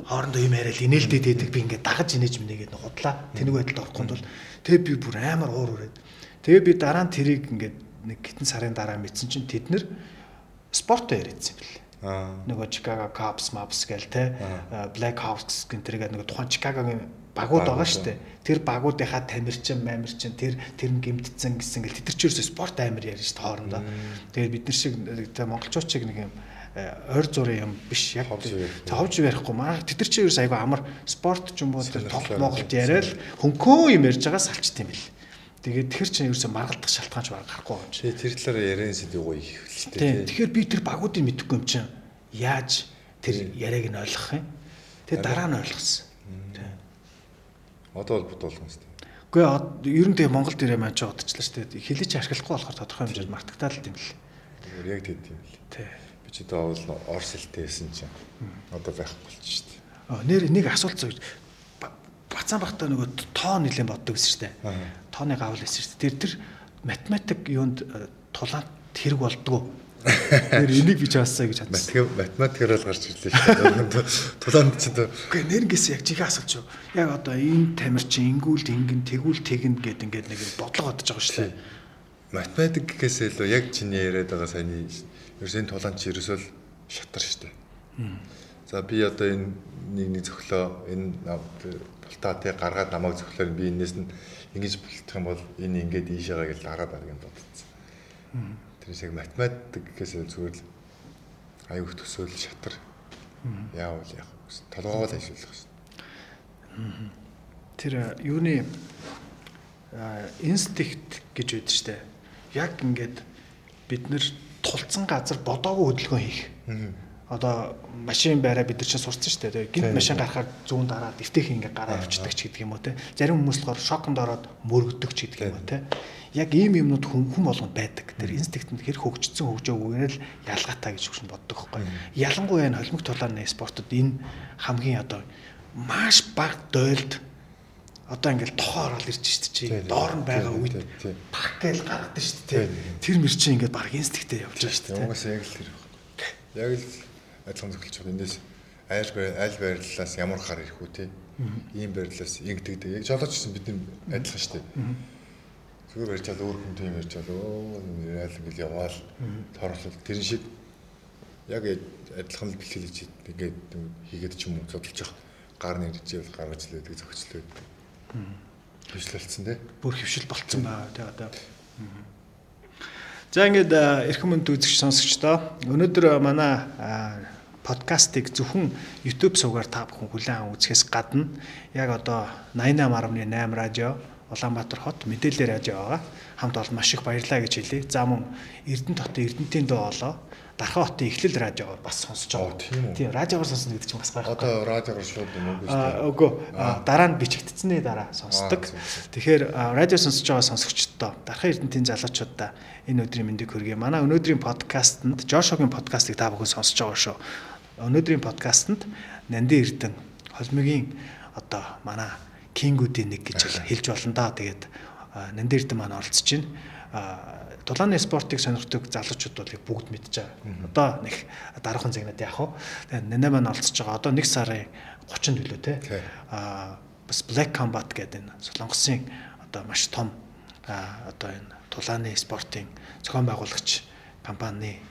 Хоорондоо юм яриад инээлдээд байдаг би ингээд дагаж инээж минийгээд худлаа. Тэнэг байдалд орохгүй тул тэгээ би бүр амар уур үрээд. Тэгээ би дараа нь тэрийг ингээд нэг хитэн сарын дараа мэдсэн чинь тэд нэр спортоо яриадсан юм бэл. Нөгөө Chicago Cubs, Maps гээл те Black Hawks гэн тэргээд нөгөө тухайн Chicago-гийн багууд байгаа шүү дээ. Тэр багуудынхаа тамирчин, мамирчин тэр нь гэмтсэн гэсэн гэл тэд нар ч ерөөсөө спорт амар ярьж шүү дээ хоорондоо. Тэгээд бид нар шиг тэ монголчууд шиг нэг юм ойр зурын юм биш яг ховж ярихгүй. Манай тэд нар чи ерөөсөө айгүй амар спорт ч юм уу тэр тоглолт Монголд яриад хөнкөө юм ярьж байгаа салчт юм бэл. Тэгээд тэр чинь ерөөсөө маргалдах шалтгаан ч баг гарахгүй юм чи. Тэр талаараа яриан сэдв гоё их л дээ. Тэгэхээр би тэр багуудыг мэдэхгүй юм чинь яаж тэр яриаг нь ойлгох юм? Тэр дараа нь ойлгосон. Тийм. Одоо бол бодуулсан юм. Үгүй ер нь тэгээ Монгол дээрээ маань ч удажлаа шүү дээ. Хэлий чи ашиглахгүй болохоор тодорхой хэмжээнд мартагтаад л юм л. Яг тийм юм л. Тий. Би ч одоо бол орос хэлтэй байсан чинь одоо байхгүй болчих шүү дээ. Нэр нэг асуулт зөө. Бацаан бахтаа нөгөө тоо нэлээд боддог гэсэн шүү дээ. Тооны гавл байсан шүү дээ. Тэр математик юунд тулаанд хэрэг болдгоо. Тэр энийг би чаасаа гэж бодсон. Математикаар л гарч ирлээ шүү дээ. Тулаанд чинь үгүй нэрнгээс яг жинхэнэ асуулт шүү. Яг одоо энэ тамир чинь ингүүл ингэн тэгүүл тэгнэ гэд ингээд нэг бодлого бодож байгаа шүү дээ. Математик гэхээс илүү яг чиний яриад байгаа саяны ерөөс энэ тулаан чи ерөөсөө л шатар шүү дээ. За би одоо энэ нэг зөхлөө энэ бултаа тий гаргаад намайг зөхлөөр би энэс нь ингэж бултах юм бол энэ ингээд ийшээгаа гэж дараа дараг нь бодсон. Тэрээс яг математик гэхээс зүгээр л аюух төсөөл шатар. Яавал яах вэ? Толгоогоо л ажиллах шээ. Тэр юуны инстинкт гэж байдаг штэ. Яг ингээд бид нэр тулцсан газар бодоогүй хөдөлгөөн хийх. Одоо машин байраа бид нар чинь сурцсан шүү дээ. Гинт машин гарахаар зүүн дараад эвтэйхэн ингээ гараа явчихдаг ч гэдэг юм уу те. Зарим хүмүүс болохоор шоконд ороод мөрөгдөг ч гэдэг юм уу те. Яг ийм юмнууд хүн болгонд байдаг. Тэр инстинктэнд хэр хөгжсөн хөгжөөгүйгээр л ялгаатай гэж хүчин боддог байхгүй. Ялангуяа энэ холимог тулааны спортод энэ хамгийн одоо маш бага дойлд одоо ингээл тохоо орол ирж штэ чи. Доор нь байгаа үед пак гээл гаргадаг штэ те. Тэр мэр чинь ингээд баг инстинктээ явж байгаа штэ те. Угаасаа яг л тэр байхгүй. Яг л адилхан зөвлөж байгаа. Эндээс айл байрлалаас ямар хар ирэх үү те. Ийм байрлалаас ингэдэг. Яг жолооч гэсэн бид нар адилхан штэ. Зүгээр барьж чал өөр хүн тийм ярьж чал өө айл ингээл яваал тороолол тэрэн шиг яг адилхан л бэлтгэлж ингээд хийгээд ч юм уу зодолж явах гар нэрж ивэл гаргаж л байдаг зохицлоо байдаг. Хөвшил болцсон тий. Бүр хөвшил болцсон баа тий одоо. За ингээд эрхэм хүнд үзэгч сонсогчдоо өнөөдөр манай подкастыг зөвхөн YouTube сувгаар та бүхэн хүлээн үзэхээс гадна яг одоо 88.8 радио Улаанбаатар хот мэдээлэл радио байгаа. Хамт олон маш их баярлалаа гэж хэлье. За мөн Эрдэнэт хотын Эрдэнэтийн дуу хоолой Дархан хотын Эхлэл радиогоор бас сонсож байгаа. Тийм, радиогоор сонсно гэдэг чинь бас гайхгүй. Одоо радиогоор шууд юм уу шүү. Үгүй, дараа нь бичигдсэний дараа сонсдог. Тэгэхээр радио сонсож байгаа сонсогчдоо Дархан Эрдэнэтийн залуучуудаа энэ өдрийн мэндийг хүргэе. Манай өнөөдрийн подкастэнд Жошогийн подкастыг та бүхэн сонсож байгаа шүү. Өнөөдрийн подкастэнд Нандин Эрдэн холимогийн одоо манай кингүүдийн нэг гэж хэлж болно да. Тэгээд Нандин Эрдэн маань оролцож байна. Тулааны спортыг сонирхдаг залуучууд бол бүгд мэдж байгаа. Одоо нэг дараахан загнаад яах вэ? Тэгээд Нандин маань оролцож байгаа. Одоо 1 сарын 30-нд билүү те. Бас Black Combat гэдэг энэ Солонгосын одоо маш том одоо энэ тулааны спортын зохион байгуулагч компани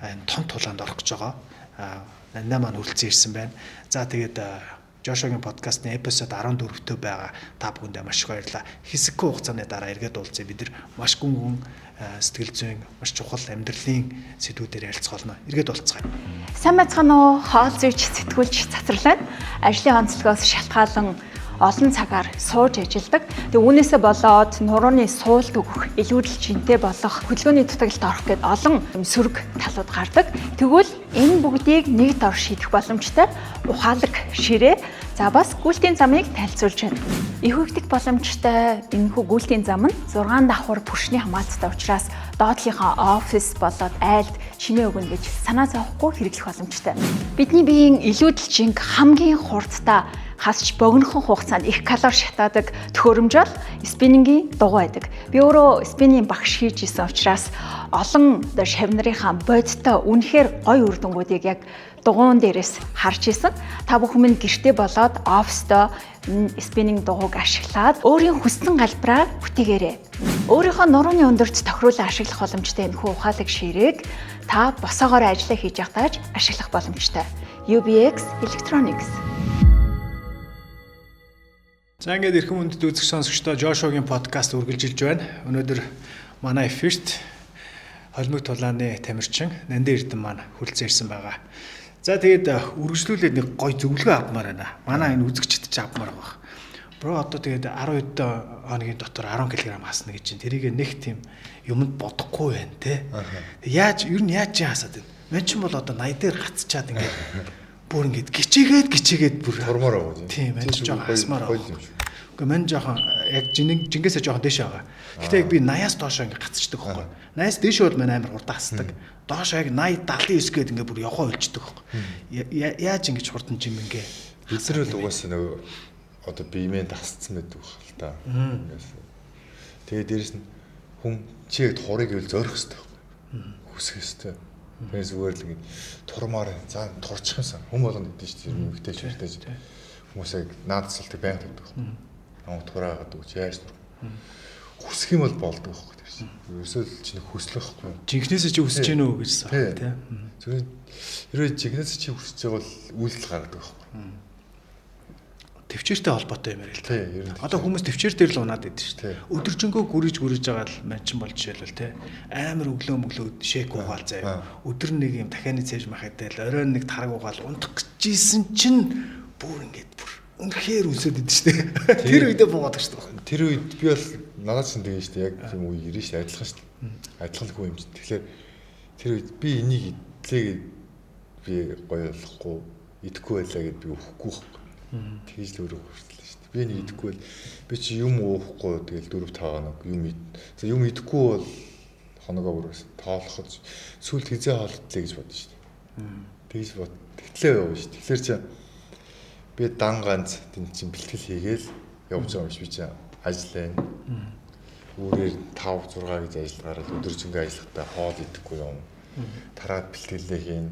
энэ том тулаанд орох гэж байгаа. Нандин маань хүрэлцэн ирсэн байна. За тэгээд Жошогийн подкастны эпизод 14-төө байгаа та бүхэндээ маш их баярлалаа. Хэсэггүй хугацааны дараа эргээд уулзъя. Бид нар маш гүн гүн сэтгэл зүйн маш чухал амьдралын сэдвүүдээр ярилцах болно. Эргээд уулзцгаая. Сайн байцгаана уу? Хоол зүйч, сэтгүүлч цацрал байна. Ажлын онцлогоос шалтгаалan олон цагаар сууж ажилладаг. Тэгээ үүнээсээ болоод нурууны суулт өгөх, илүүдэл жинтэй болох, хөдөлгөөний дутагдлалд орох гээд олон сөрөг талууд гардаг. Тэгвэл энэ бүгдийг нэг дор шийдэх боломжтой ухаалаг ширээ. За бас гүйлтийн замыг танилцуулж байна. Их өгдөх боломжтой энэхүү гүйлтийн зам нь 6 давхар пүршний хамгаалттай учраас доотлынхаа офис болоод айлд чимээ өгнө гэж санаа зовхгүй хэрэглэх боломжтой. Бидний биеийн илүүдэл жинг хамгийн хурдтай хасч богинохон хугацаанд их калори шатаадаг төхөөрөмж бол спиннингийн дугуй байдаг. Би өөрөө спиннинг багш хийж исэн учраас олон шав нарынхаа бодиттой үнэхээр гоё үр дүнгуудыг яг дугуйн дээрээс харж исэн. Та бүхэн минь гэртээ болоод оффисдоо спиннинг дугуйг ашиглаад өөрийн хүссэн галбираа бүтээгээрэй. Өөрийнхөө нурууны өндөрт тохируулан ашиглах боломжтой энэхүү ухаалаг ширээг та босоогоор ажиллаа хийж явахдаа ч ашиглах боломжтой. UBX Electronics. За ингээд эрхэм хүндэт үзэгч сонсогчдоо Жошогийн подкаст үргэлжилж байна. Өнөөдөр манай эфирт холимог тулааны тамирчин Нандин Эрдэн маань хүрэлцэн ирсэн байгаа. За тэгээд үргэлжлүүлээд нэг гой зөвлөгөө авмаар байна. Манай энэ үзэгчд ч авмаар байгаа. Бро одоо тэгээд 12 хоногийн дотор 10 кг хасна гэж чинь тэрийг нэг тийм юмд бодохгүй байна те. Яаж ер нь яаж чи хасаад байна? Мэн чинь бол одоо 80 дээр гацчаад ингээд бүр ингээд гिचээгээд бүр турмаар байгаа. Тийм, мэн чинь жоохон хасмаар байгаа. Гэхдээ мэн жоохон яг жингээсээ жоохон дээш байгаа. Гэхдээ яг би 80-аас доош ингээд гацчдаг байхгүй. 80-аас дээш бол мэн амар хурдан хасдаг. Доош яг 80 79 гээд ингээд бүр явхаа өлждөг байхгүй. Яаж ингэж хурдан жим ингээ. Бид нар л угаасаа нөгөө одоо биемээ дасцсан байдаг байх л та. Тэгээ дээрэс нь хүн чи яг турыг ивэл зорих хэрэгтэй байхгүй. Хүсэх хэрэгтэй. Тэгээ зүгээр л ингэ турмаар за турчих юмсан. Хүн болгонд идэв шүү дээ. Эмэгтэй ч эрэгтэй ч хүмүүс яг наадсалтыг байнга тавьдаг байхгүй. Намайг тураагаад өгч яаж тур. Хүсэх юм бол болдог байхгүй тэр чинь. Ерөөсөө л чинь хүслэх байхгүй. Жинхнээсээ чи хүсэж гэнэ үү гэжсэн тий. Зүгээр хэрвээ жинхнээсээ чи хүсэж байгаа бол үйлдэл гаргадаг байхгүй. Төвчээртэй холбоотой юм яриа л та. Одоо хүмүүс төвчээр дээр л унаад идэв шүү дээ. Өдөржингөө гүриж байгаа л ман чин болж жишээлбэл те. Амар өглөө мөглөө шейк уугаал заяа. Өдөр нэг юм дахианы цээж мах идэл, оройн нэг тараг уугаал унтах гэжсэн чинь бүр ингээд бүр үнэхээр үлсээд идэв шүү дээ. Тэр үедээ буугаад шүү дээ. Тэр үед би бол надад чинь тэгэн шүү дээ. Яг тийм үе ирнэ шүү дээ. Адилхан шүү дээ. Адилхан л хүн юм чинь. Тэгэхээр тэр үед би энийг идлээ би гоё болохгүй, идэхгүй байлаа гэд би өгөхгүй байхгүй. Тэгж л өөрөө хүртэл шүү дээ. Би нэг идэхгүй бол би чи юм уухгүй тэгэл 4 5 хоног юм ид. За юм идэхгүй бол хоногоо бүрээс тоолоход сүлд хизээ хоолтлээ гэж бодно шүү дээ. Тэгж бод. Тэгтлээ явна шүү дээ. Тэгэхээр чи би дан ганц тэн чин бэлтгэл хийгээл явж байгаа юм биш би чи ажил байна. Үүрээр 5 6 гэж ажил гараад өдөржингөө ажиллахдаа хоол идэхгүй юм. Тараад бэлтгэлээ хийн.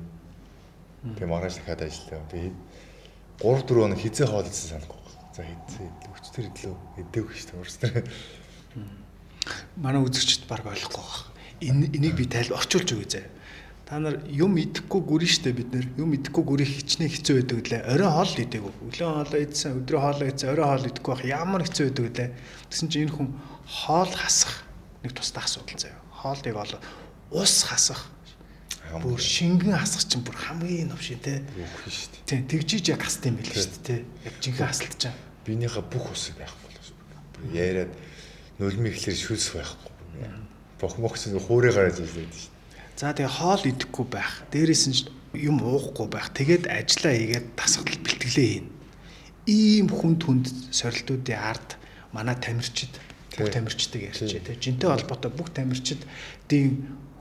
Тэгээ маргааш дахиад ажиллаа. Тэгээ 3 4 хоног хизээ хоол идсэн санахгүй. За хизээ өчтөр идлээ. Идээгүй шүү дээ. Урс дээр. Манай үзэгчд баг ойлгохгүй байх. Энийг би тайл орчуулж өгье зэ. Та нар юм идэхгүй гүрэн штэ бид нэр. Юм идэхгүй гүрэх хичнээн хэцүү байдаг лээ. Орой хоол идээгүй. Өглөө хоолоо идсэн, өдрөө хоолоо идсэн, орой хоол идэхгүй байх ямар хэцүү байдаг лээ. Тэгсэн чинь энэ хүн хоол хасах нэг тусдаа асуудал заяа. Хоолыг ол ус хасах. Бүр шингэн хасах чинь бүр хамгийн новшин те. Үгүй шүү дээ. Тийм тэгжиж яг хасд юм байл шүү дээ те. Яг жинхэнэ хасалт чинь. Биенийхээ бүх усыг байхгүй болов шүү. Бүр яриад нулимын ихлээр шүлс байхгүй. Бохмох чинь хуурай гараад ирсэн шүү дээ. За тэгээ хоол идэхгүй байх. Дээрээс нь юм уухгүй байх. Тэгээд ажиллаа хийгээд дасгал бэлтгэлээ хийнэ. Ийм хүн түнд сорилтуудын ард манай тамирчид бүх тамирчдыг ярьчээ те. Жинтэй холбоотой бүх тамирчдын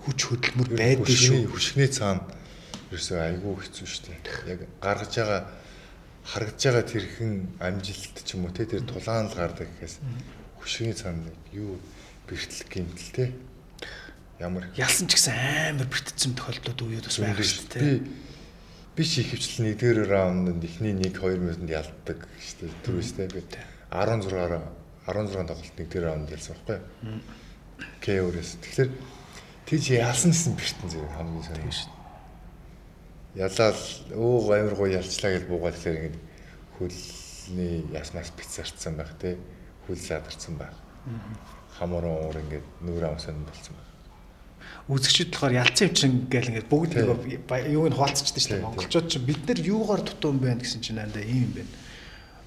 хүч хөдөлмөр байдаг шүү. Хөшгөний цаана ерөөсөө айгүй хэцүү шүү дээ. Яг гаргаж байгаа харагдж байгаа тэрхэн амжилт ч юм уу те тэр тулаан л гардаг гэхээс хөшгөний цаана юу бэртэл гэмтэл те ямар ялсан ч гэсэн амар бэртцэн тохиолдлууд үеуд бас байгаа шүү дээ. Би ихэвчлэн 1-р раундд эхний 1 2 минутанд ялддаг шүү дээ. Түрүүс те би 16-аар 16 тоглолт 1-р раунд ялсан байхгүй юу? KO-ээс. Тэгэхээр тийж ялсан гэсэн бэртэн зэрэг хамгийн сайн шүү дээ. Ялаал өө амар гоё ялчлаа гэж буугаад тэгэхээр ингээд хөлний яснаас бицарцсан байх те. Хөл задарсан байх. Хамрын уур ингээд нүүр амсан болсон байх. Үзэгчид болохоор ялцсан юм чинь гээл ингээд бүгд нөгөө юуг нь хуваалцчихдаг шүү дээ. Монголчууд чинь бид нар юугаар дутуу юм бэ гэсэн чинь андаа ийм юм байна.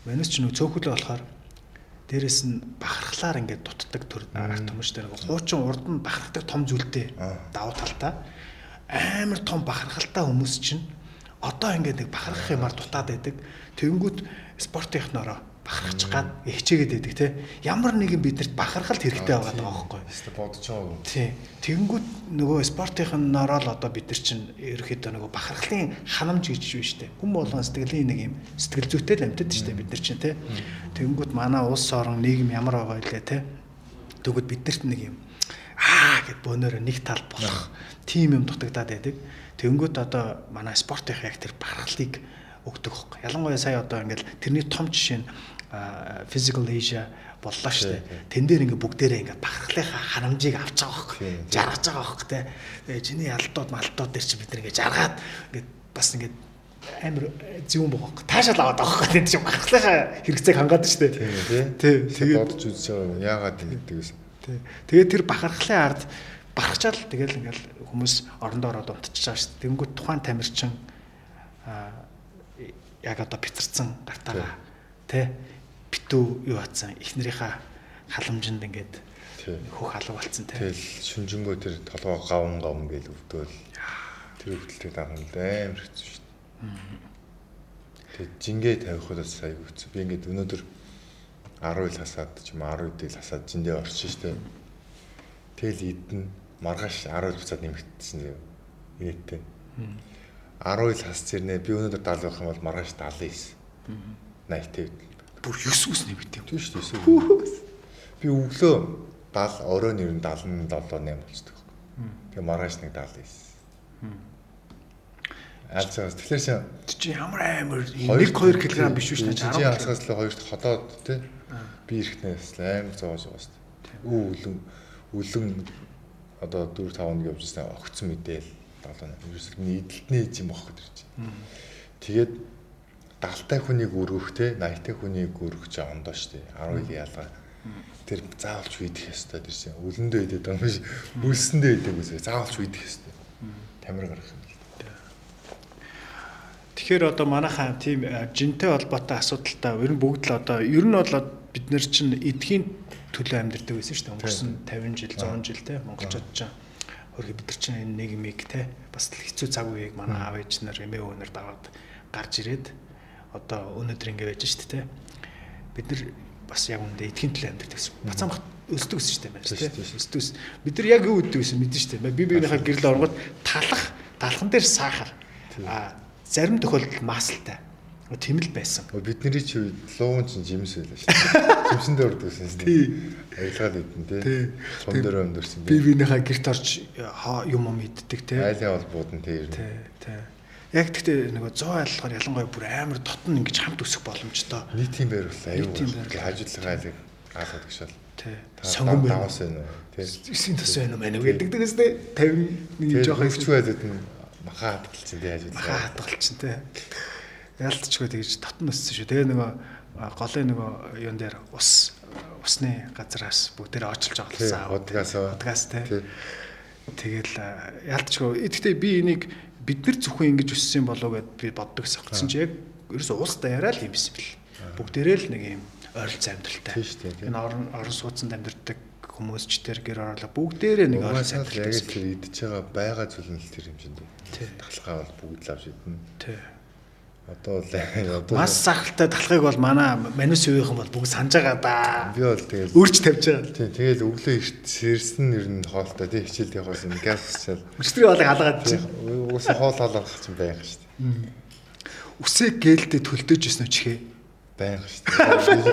Манайс чинь нөгөө цөөхөлөө болохоор дээрэс нь бахархлаар ингээд дутдаг төр арт юм шүү дээ. Хуучин урд нь бахархдаг том зүйлтэй давуу талтай амар том бахархалтай хүмүүс чинь одоо ингээд нэг бахархах юмар дутаад байдаг. Тэнгүүт спортынхноороо бахархаж гад хичээгээд байдаг те. Ямар нэгэн биднэрт бахархалт хэрэгтэй байгаа даа байхгүй. Эсвэл бодож байгаа юм. Тийм. Тэнгүүт нөгөө спортынхноороо л одоо бид нар чинь ерөөхдөө нөгөө бахархлын ханамж гэж юу штэ. Хүн болгон сэтгэлийн нэг юм сэтгэл зүйтэй л амьтад штэ бид нар чинь те. Тэнгүүт манай улс орон нийгэм ямар байгаа илээ те. Тэгвэл биднэрт нэг юм аа гэд бөөнөрөө нэг тал болох тийм юм дутагдаад байдаг. Тэнгүүт одоо манай спортынх яг тэр бахархлыг өгдөг хөөх. Ялангуяа сая одоо ингээл тэрний том жишээ нь Physical Asia боллоо шүү дээ. Тэн дээр ингээ бүгдээрээ ингээ бахархлынхаа харамжийг авч байгаа хөөх. Жаргаж байгаа хөөх те. Тэгээ чиний ялдууд малтууд дээр чи бид нар ингээ жаргаад ингээ бас ингээ амар зөвөн байгаа хөөх. Таашаал аваад байгаа хөөх. Тэнд чи бахархлынхаа хэрэгцээг хангаад шүү дээ. Тийм тий. Тэгээд бодож үзэж байгаа яагаад ингэдэг гэсэн. Тий. Тэгээд тэр бахархлын ард бархчаал тэгэл ингээл хүмүүс орондоо ороод унтчихж байгаа шүү дээ. Тэнгүүт тухайн тамирчин яг одоо бицарцсан гартаага тий Битүү юу атсан эхнэрийнхаа халамжинд ингээд хөх алга болцсон те. Тэгэл шүнжэнгөө тэр толгоо гавн гавн гээл өвдөөл. Тэр өвдөлтийг дагнал амар хэцүү шүү дээ. Тэгээд жингээ тавихад бас айгүй хэцүү. Би ингээд өнөөдөр 10 ил хасаад ч юм 10 ил хасаад жиндээ орчих шүү дээ. Тэгэл идэн маргааш 10 ил буцаад нэмэгдсэн зөө. Инээдтэй. 10 ил хас зэрнэ би өнөөдөр 70 байх юм бол маргааш 79. 80 Бүр 9 үс нэмэгдэв. Тийм шүү дээ. 9. Би өглөө 70, оройн ер нь 77 8 болчихдог. Тэгээ маргааш нэг 79. Алцаас тэгэхээр чи чи ямар амар 1 2 кг биш үү шүү дээ. 10 хасгаас л хоёрт ходоод тий. Би ирэхнээс амар зоож байгаа шүү дээ. Өө үлэн одоо 4 5 хоног явж байсан огцон мэдээл 78. Ерөөсөл миний эдэлтний ээж юм бохоо тэр чинь. Тэгээд 70-тай хүнийг өргөх те 80-тай хүнийг өргөх чи ондоо шүү дээ. 10 ил ялгаа. Тэр заавалч үйдэх ёстой тэр чинь. Үлэндээ идэх юм биш. Үлсэндээ идэх үсэ. Заавалч үйдэх ёстой. Тамир гарах юм л. Тэгэхээр одоо манайхаа тийм жинтэй холбоотой асуудалтай ер нь бүгд л одоо ер нь бол бид нар чинь эдхийн төлөө амьдардаг байсан шүү дээ. Өнгөрсөн 50 жил, 100 жил те монголчууд чинь хөрхи бид нар чинь энэ нийгмийг те бас л хэцүү цаг үеийг манай аав ээж нар, эмээ өвөө нар даваад гарч ирээд одоо өнөөдөр ингэ байж шүү дээ те. Бид нар бас яг үндэ эдхийн төлөө амьдардаг гэсэн. Бацаан бат өсдөг гэсэн шүү дээ байна те. Өсдөг. Бид нар яг юу өддөг гэсэн мэдэн шүү дээ. Би биенийхээ гэрэл оронгод талах, талхан дээр сахар. А зарим тохиолдолд маслтай. Тийм л байсан. Бидний чи үед луун чинь жимс байлаа шүү дээ. Жимсэн дээр ордог байсан шүү дээ. Аялгаад идэн тий. Цум дээр амьдэрсэн. Би биенийхээ гэрт орж юм юм иддэг тий. Айлын холбууд нь тий. Тий, тий. Яг тэгтээ нөгөө 100 айл болохоор ялангуяа бүр амар дотн ингэж хамт өсөх боломжтой. Нийтийн байр бол аюу. Хажуудлага айлыг гаалгаад гişэл. Тий. Сонгон байр. Даваас байна уу? Тий. 9 төс байна уу мэн гэдэг дэгээс тий. 51 жоохон хэвчүү айлууд нь маха хадгалсан тий хажуудлага. Маха хадгалчин тий. Ялтчгүй тэгж дотн өссөн шүү. Тэгээ нөгөө голын нөгөө юун дээр ус усны газараас бүгдээрээ очилж оглосон. Худгаас тий. Тэгэл ялтчгүй. Гэхдээ би энийг бид нар зөвхөн ингэж өссөн болов гэд би боддог гэсэн. Тэгсэн чи яг ерөөсөө уус даяараа л юм байсан бэл. Бүгдээрээ л нэг юм ойролцоо амьдралтай. Энэ орон сууцнд амьдардаг хүмүүс ч тэр гэр ороолоо бүгдээрээ нэг ойролцоо амьдралтай. Яг тэр идэж байгаа зүйл нь л тэр юм шиг дээ. Талхаа бол бүгд л авч идэнэ. Тий. Одоо л мас сахалтай талхыг бол манай манус үеийнхэн бол бүгд санаж байгаа да. Би бол тэгэл үрж тавьж байгаа. Тийм тэгэл өглөө эрт сэрсэн ер нь хоолтой тий хичээлд явахаас нь газ усчаал. Өчтөрийн хоолыг алгаад чинь. Угсаа хоол алгах чинь байнга шүү дээ. Үсээ гэлдэ төлдөж ирсэн үү чихээ? Байнга шүү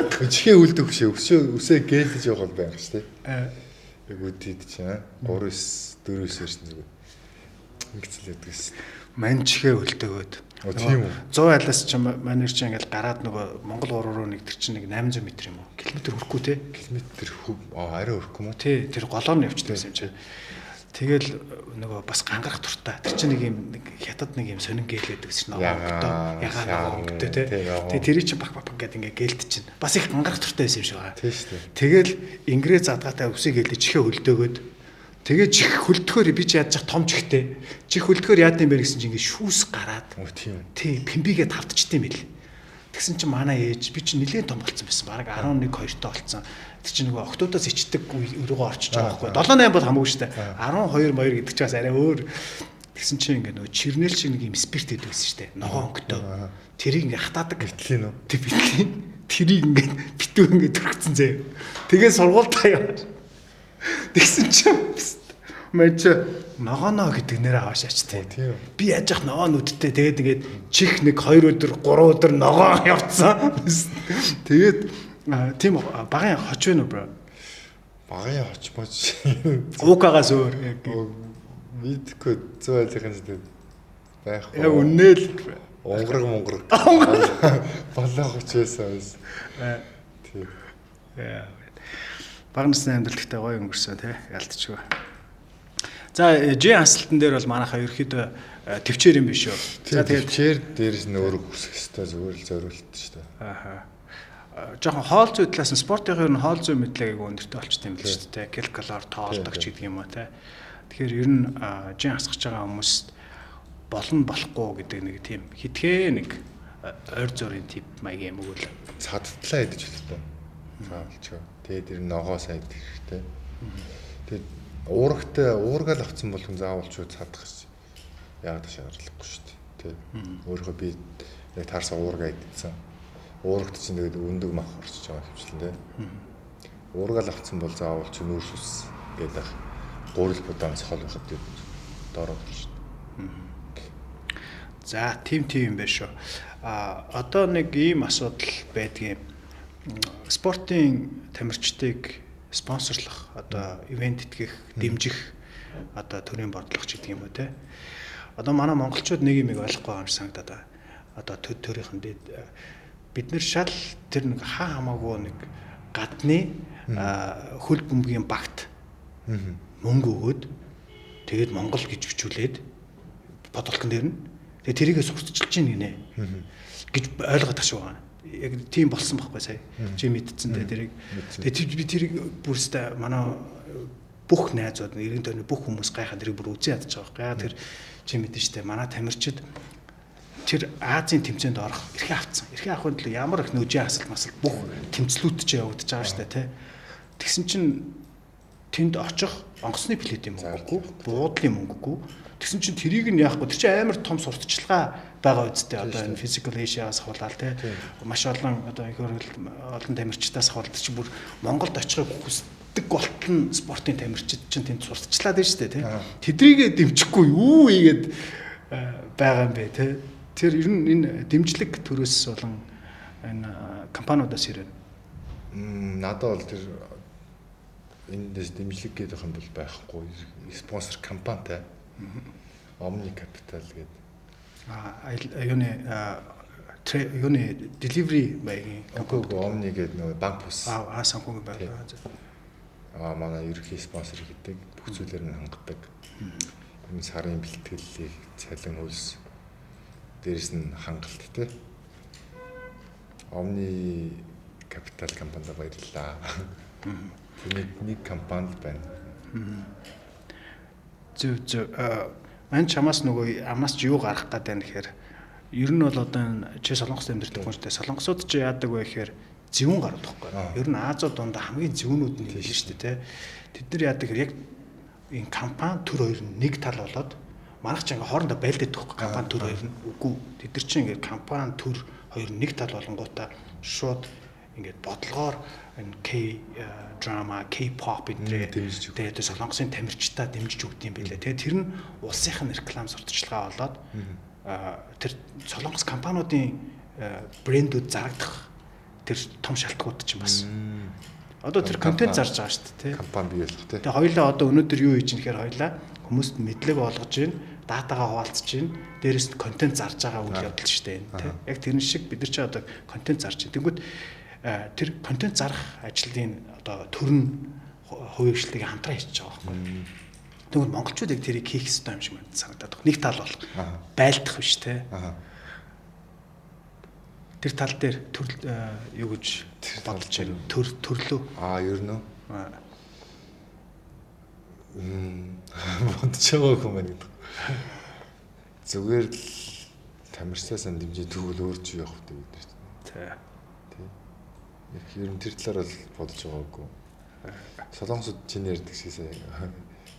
дээ. Чихээ үлдэх шээ. Үсээ гэлдэж явах бол байнга шүү дээ. Яг үдид чинь 3 9 4 9 ирсэн зүгээр. Ингэцэл яддаг шээ. Мань чихээ үлдээгөөд. Тийм үү. 100 айлаас чи манер чи ингээл гараад нөгөө Монгол 3 руу нэг тэр чинь нэг 800 м юм уу? Километр хүрэхгүй те. Километр арай хүрэхгүй юм уу? Тий, тэр голоор нь явчихдаг юм чи. Тэгэл нөгөө бас гангарах туртаа. Тэр чинь нэг юм нэг хятад нэг юм сонин гээл байдаг гэсэн чинь ногоон өнгөтэй. Ягаан ногоон өнгөтэй те. Тэгээ тэрий чинь бак бак бак гэдэг ингээ гэлт чинь. Бас их гангарах туртаа байсан юм шиг байгаа. Тийм шүү дээ. Тэгэл ингрээ задгаатай үсийг гэлээ чихээ хөлдөөгөөд тэгээ чих хөлдөхөөр би чи яаж том чихтэй. Чих хөлдөхөөр яад юм бэ гэсэн чинь ингээ шүүс гараад. Тийм. Тий, пимбигээ тавтчихдээ юм бэл. Тэгсэн чинь манай ээж би чи нэлээд том болцсон байсан. Бараг 11 2-той болцсон. Тэр чинь нөгөө октоудаас ичдэг өрөөгөө орчиж байгаа байхгүй. 7 8 бол хамаагүй шүү дээ. 12 2 гэдэг чинь бас арай өөр. Тэгсэн чинь ингээ нөгөө чирнэл шиг нэг юм спирт гэдэг байсан шүү дээ. Ногоон өнгөтэй. Тэрийг ингээ хатаадаг. Битлийн үү? Тэг битлийн. Тэрийг ингээ битүү ингээ түрхсэн зэ. Тэгээ сургуультаа яваа. Тэгсэн чинь мэж ногооно гэдэг нэр аваашаач тий. Би яаж яах ногоон нүдтэй тэгээд ингээд чих нэг 2 өдөр 3 өдөр ногоон явцсан. Тэгээд тийм багын хоч вэ нү бро? Багын хоч моч. Уукагаас өөр яг мэдгүй зөө айлынхан зүйл байхгүй. Яг үннээ л унгараг мунгараг. Болоо хоч байсан байсан. Тийм. Яа. Бага насны амьдрал гэхдээ гоё өнгөрсөн тий ялтчгүй. За Ж хасалтан дээр бол манайхаа ерөөхдөө төвчээр юм биш үү. За тэгээд төвчээр дээрс нь өөрөө хүсэх ёстой зүгээр л зориулт шүү дээ. Ааха. Жохон хоол зүй талаас нь спортын ер нь хоол зүй мэдлэг айгүй өндөртэй болчт юм л шүү дээ. Кил калори тоолдог ч гэдэг юм уу тий. Тэгэхээр ер нь Ж хасгаж байгаа хүмүүст болно болохгүй гэдэг нэг тийм хитгэн нэг Ойр зургийн тип маягийн юм уу л. Цадтлаа идэж болох. Заавалч. Тэгээд тэр ногоо сайн идэх хэрэгтэй. Тэгээд уурагтай уургаал авцсан бол хүн заавалч цадах гэж яагаад шаардлагагүй шүү дээ. Тэ. Өөрийнхөө би яг таарсан уургаа идсэн. Уурагт чинь тэгээд өндөг мах орчиж байгаа хвчлэн тэ. Уургаал авцсан бол заавалч нүүрс ус гэдэг гурил будаан цол байхад доороо шүү дээ. За тийм юм байна шүү. А одоо нэг ийм асуудал байдгийн. Спортын тамирчдыг спонсорлох, одоо ивент итгэх, дэмжих одоо төрийн бодлого ч гэдэг юм уу те. Одоо манай монголчууд нэг юм ойлгохгүй байгаа юм шиг санагдаад байна. Одоо төрийнхэн дэд бид нэр шал тэр нэг хаа хамаагүй нэг гадны хөл бөмбөгийн багт мөнгө өгөөд тэгээд Монгол гэж бичүүлээд бодлогон дээр нь тэгээд тэрийгэ сурталчилж гин гинэ гэж ойлгоод тах шиг байгаа. Яг тийм болсон байхгүй сая. Чи мэдсэн те тэрийг. Тэгээд би тэрийг бүрстэй манай бүх найзууд, эргэн тойрны бүх хүмүүс гайхаад тэрийг бүр үзэн ядаж байгаа байхгүй. Яа тэр чи мэдэн штэ манай тамирчид тэр Азийн тэмцээнд орох эрхээ авцсан. Эрхээ авахын төлөө ямар их нөжийн асал масал бүх тэмцлүүд чи явагдаж байгаа штэ те. Тэгсэн чинь тэнд очих онгоцны билетийн мөнгөгүй, буудлын мөнгөгүй. Тэгсэн чинь тэрийг нь яахгүй. Тэр чинь амар том сурталчилгаа байгаа үсттэй. Одоо энэ Physical Asia-аас хавлаа те. Маш олон одоо их хөргөл олон тамирчдаас хавлаа. Тэр чинь бүр Монголд очихыг хүсдэг болтол нь спортын тамирчид чинь тэнд сурталчлаад байна шүү дээ те. Тэдрийгээ дэмжихгүй юу ийгээд байгаа юм бэ те. Тэр ер нь энэ дэмжлэг төрөөс болон энэ компаниудаас ирнэ. Надад бол тэр эндээс дэмжлэг гэдэг юм бол байхгүй. Спонсор компанитай. Omni Capital гэдэг. Юуны юуны delivery маягийн компани Omni гэдэг нөгөө банк бус. Санхүүгийн байлаа. Манай ерөнхий спонсор гэдэг бүх зүйлээр нь хангадаг. Энэ сарын бэлтгэлийг цалин хөлс дээрэс нь хангалт те. Omni Capital компанид баярлалаа. Тэр нэг компанид байна. Зөв. Мань чамаас нөгөө амнаас ч юу гарах гээд байна гэхээр ер нь бол одоо энэ чи Солонгост амьдардаг хүн шүү дээ. Солонгосууд чи яадаг вэ гэхээр зөвүүн гарууд байхгүй. Ер нь Азууд дундаа хамгийн зөвүүнүүд нь хэлнэ шүү дээ, тэ. Тэд нар яадаг гэхээр яг энэ компани төр хоёр нь нэг тал болоод манайх ч ингээ хоорондоо байлдаад байхгүй компани төр хоёр нь үгүй. Тэд нар чинь ингээ компани төр хоёр нэг тал болонгуудаа шууд ингээд бодлогоор энэ K drama, K-pop энэ тэгээд Солонгосын тамирчдаа дэмжиж өгд юм билээ. Тэгээд тэр нь улсынх нь реклам сурталчилгаа болоод тэр Солонгос компаниудын брэндүүд зарагдах тэр том шалтгаууд чинь бас. Одоо тэр контент зарж байгаа шүү дээ, тий. Компани бий болох тий. Тэгээд хоёлаа одоо өнөөдөр юу хийж ийм гэхээр хоёлаа хүмүүст мэдлэг олгож гин, датагаа хуваалцаж гин, дээрэс нь контент зарж байгаа үйл явдал шүү дээ, тий. Яг тэрэн шиг бид нар чи одоо контент зарж гин. Тэнгүүд тэр контент зарах ажлын одоо төр нь хувийн хвшлийг хамтран хийж байгаа байхгүй. Тэгвэл монголчууд яг тэрийг хийх ёстой юм шиг санагдаад байна. Нэг тал бол байлдах биш те. Тэр тал дээр төрөл юу гэж бодож байна? Төрлөө. Ер нь үү? Бодож байгаа юм байна гэдэг. Зүгээр л тамирчдаас дэмжиж тэгвэл өөр чи явах вэ бид нар. Тий. Ер нь тэр талаар бол бодож байгаагүй. Солонгосууд чиний ярьдаг шиг сая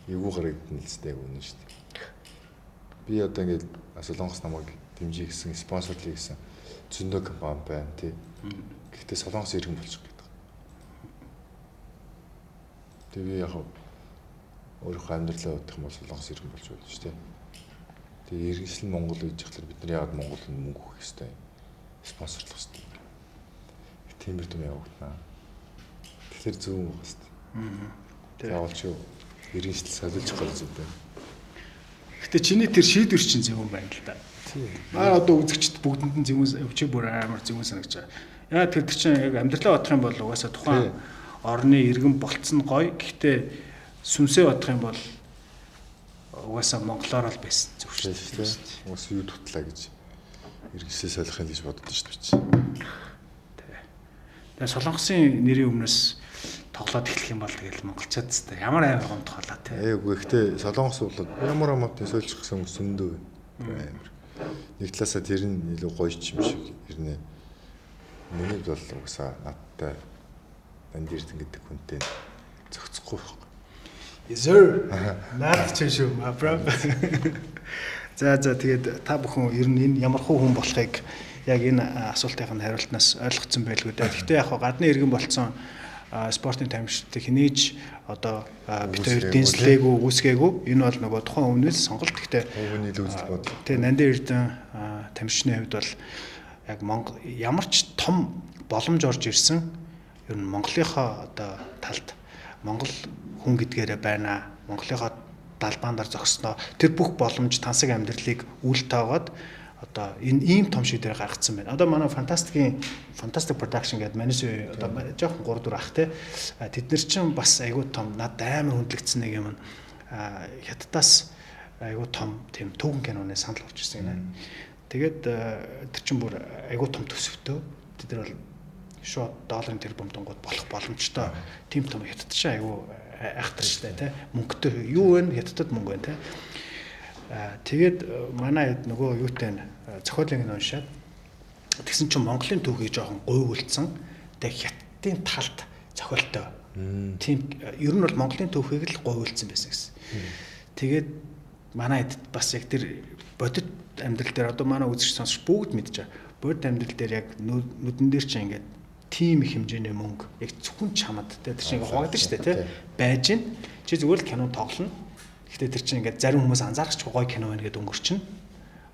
эвгүй гарагдана л зү яг үнэн шүү дээ. Би одоо ингээд Солонгос намайг дэмжиж гэсэн, спонсорлъя гэсэн зөндөө компани байна тий. Гэхдээ Солонгос иргэн болчих гэдэг. Тэгээ би яг өөрийнхөө амьдралаа бодох юм бол Солонгос иргэн болж болно шүү дээ. Тэгээ иргэншил Монгол гэж яхахлаар бид нар яагаад Монголд мөнгө өгөх ёстой юм? Спонсорлох ёстой юм. Тиймэр дүн явагдана. Тэгэхээр зөв юм байна шүү дээ. Заавал чи иргэншил солиулж гол зүг байна. Гэтэ чиний тэр шийдвэр чинь зөв юм байна л да. Маа одоо үзэгчд бүгдэнд нь зөвүүн чи бүр амар зөвүүн санагч байгаа. Яа тэр чинь яг амьдралаа бодох юм бол угаасаа тухайн орны иргэн болцсон гоё. Гэхдээ сүмсээ бодох юм бол угаасаа монголоор л байсан зөв шүү дээ. Угаас юу тутлаа гэж иргэншил солих юм гэж боддоо шүү дээ. Тэгээ Солонгосын нэрийн өмнөөс тоглоод эхлэх юм бол тэгэл монголчууд ч ямар амар гомдох болоо тий. Үгүй гэхдээ Солонгос болоод ямар амтны сольчих гэсэн зөндөө байна. Амар. Нэг талаасаа тэр нь илүү гоё ч юм шиг ирнэ. Миний бол угсаа надтай Нандэрдэн гэдэг хүнтэй зохицохгүй байхгүй. Yes sir. Наад чи шүү, my bro. За тэгээд та бүхэн ер нь энэ ямар хуу хүн болохыг яг энэ асуултын хариултнаас ойлгоцсон байлгүй дээ. Гэхдээ яг гадны иргэн болцсон спортын тамирчдыг хинээж одоо бит хоёр дэнслээгүй, үүсгээгүй. Энэ бол нөгөө тухайн өмнөөс сонголт. Гэхдээ хүний л үзэл бодол. Тэгээ Нандин Эрдэн тамирчны хувьд бол яг Монгол ямар ч том боломж орж ирсэн ер нь Монголынхоо одоо талд Монгол хүн гэдгээрээ байна. Монголынхоо далбаан дээр зогсноо. Тэр бүх боломж тансаг амьдралыг үл тоогоод одоо энэ ийм том шийдвэр гаргацсан байна. Одоо манай Fantastic Production гэдэг манай одоо жоохон 3 4 ах те тэд нар чинь бас айгүй том над амар хүндлэгдсэн нэг юм хятадаас айгүй том тийм түүхэн киноны санал орж ирсэн гинэ. Тэгээд тэр чинь бүр айгүй том төсөвтөө тэд нар бол шууд долларын тэрбум дунгууд болох боломжтой тийм том хятад чинь айгүй айхтар штэ те мөнгөтэй юу вэ хятадд мөнгө байна те. Тэгээд манай нөгөө юутай зохиолыг нь уншаад тэгсэн чинь Монголын түүхийг жоохон гуйвуулсан. Тэгээд хятадын талд зохиолтой. Тийм ер нь бол Монголын түүхийг л гуйвуулсан байсан гэсэн. Тэгээд манай хэд бас яг тэр бодит амьдрал дээр одоо манай үзэгч сонсогч бүгд мэдж байгаа. Бодит амьдрал дээр яг нүдэн дээр чинь ингээд тийм их хэмжээний мөнгө яг зөвхөн чамд тэр чинь ингээд хуваагдсан шүү дээ тий байж гин. Чи зүгээр л кино тоглоно. Гэхдээ тэр чинь ингээд зарим хүмүүс анзаарчихгүй гоё кино байна гэдээ өнгөрчнө.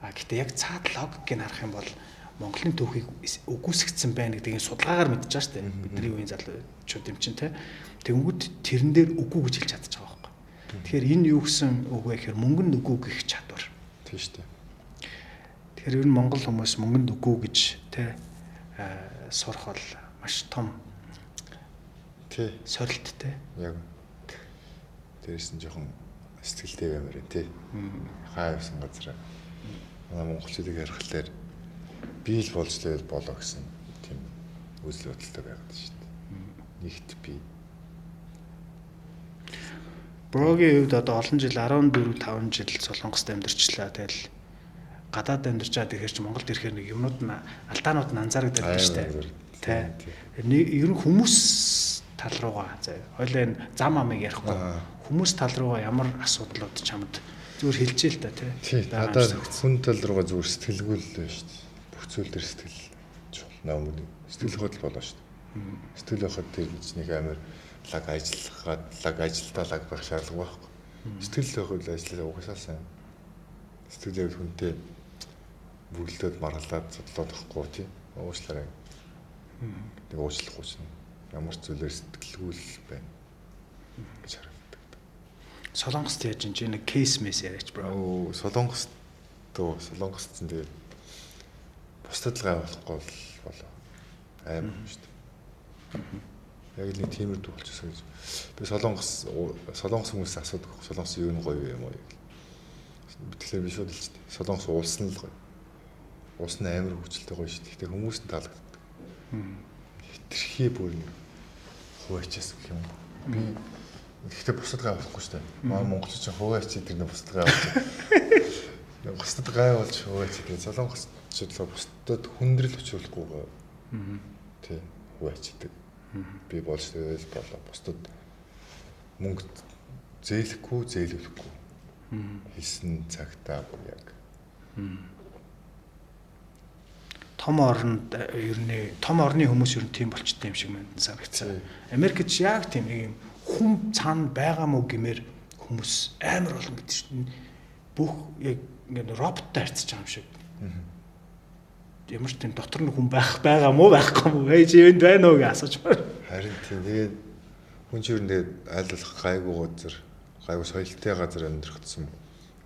А гэхдээ яг цаад логикийг харах юм бол Монголын түүхийг үгүйсгдсэн байна гэдгийг судалгаагаар мэдж байгаа шүү дээ. Бидний үеийн залуучууд юм чинь те. Тэнгүүд тэрэн дээр үгүй гэж хэлж чадчих байгаа байхгүй. Тэгэхээр энэ юу гэсэн үг вэ гэхээр мөнгөнд үгүй гэх чадвар. Тийм шүү дээ. Тэгэхээр ер нь Монгол хүмүүс мөнгөнд үгүй гэж те сурах бол маш том тий сорилт те. Яг дээрээс нь жоохон сэтгэлтэй баймаар байна тий. Хаа явсан газар манай монголчуудыг ярихлаар би л болж л болоо гэсэн тийм үзэл бодолтой байгаад шүү дээ. Нэгт би. Брогийн хувьд одоо олон жил 14 5 жил Солонгост амьдарчлаа. Тэгэл гадаад амьдарч байгаа тэгэхээр чи Монголд ирэхээр нэг юмнууд нь алдаанууд нь анзаарагдаад байна шүү дээ. Тэ. Ер нь хүмүүс тал руугаа заяа. Хоёлаа энэ зам амыг ярихгүй. Хүмүүс тал руугаа ямар асуудлууд чамд зүгээр хэлжээ л да тий. Надад хүн тал руугаа зүгээр сэтгэлгүй л байна шүү дээ. Бүх зүйл дээр сэтгэл чухал нам үний. Сэтгэл хөдлөл болоо шүү дээ. Сэтгэл байхад тэр нэг амар лаг ажиллахад лаг ажилдаа лаг байх шаардлага байхгүй. Сэтгэл байх үйл ажиллаа угсаа сайн. Сэтгэл байвал хүнтэй бүрлдээд маргалаад судлаад байхгүй тий. Уучлаарай. Нэг уучлахгүй чинь ямар ч зүйлээр сэтгэлгүй л байна гэж харагддаг. Солонгост яаж юм чи нэг кейс мэс яриач бро. Оо Солонгост Солонгост чинь тэгээд бусдад л гай болохгүй болоо. Амар шүү дээ. Яг л нэг тиймэрдүү болчихсон гэж. Би Солонгос хүмүүс асуудаг. Солонгос юу нь гоё юм уу гэл. Тэгэхээр би шууд хэлчихсэн. Солонгос улс нь л гоё. Улс нь амар хөгжилтэй гоё шүү дээ. Гэхдээ хүмүүс нь таалагддаг. Хитрхи бүр нэг хуваачихсан гэх юм. Би гэхдээ бусдад гай болохгүй шүү дээ. Манай монголчууд чинь хуваач тэр нэг бусдад гай болж. Бусдад гай болж хуваач тэр солонгосчууд л бусдад хүндрэл учруулахгүй. Тий, хуваач идэг. Би болж тэгэл болоо. Бусдад мөнгө зээлэхгүй, зээлүүлэхгүй. Хэлсэн цагтаа бүр яг. Том оронд ер нь том орны хүмүүс ер нь тийм болчтой юм шиг манд санагдсан. Америкч яг тийм нэг юм хүм цаана байгаа мó гэмээр хүмүүс амар олон гэдэг чинь бүх яг ингээд роботтой харьцаж байгаа юм шиг. Ямар ч тийм дотор нь хүн байх байгаа мó байхгүй мó ээж энд байна уу гэж асууж байна. Харин тийм тэгээд хүн чинь ер нь тэгээд аль болох гайгүй газар, гайгүй соёлтой газар амьдрах гэсэн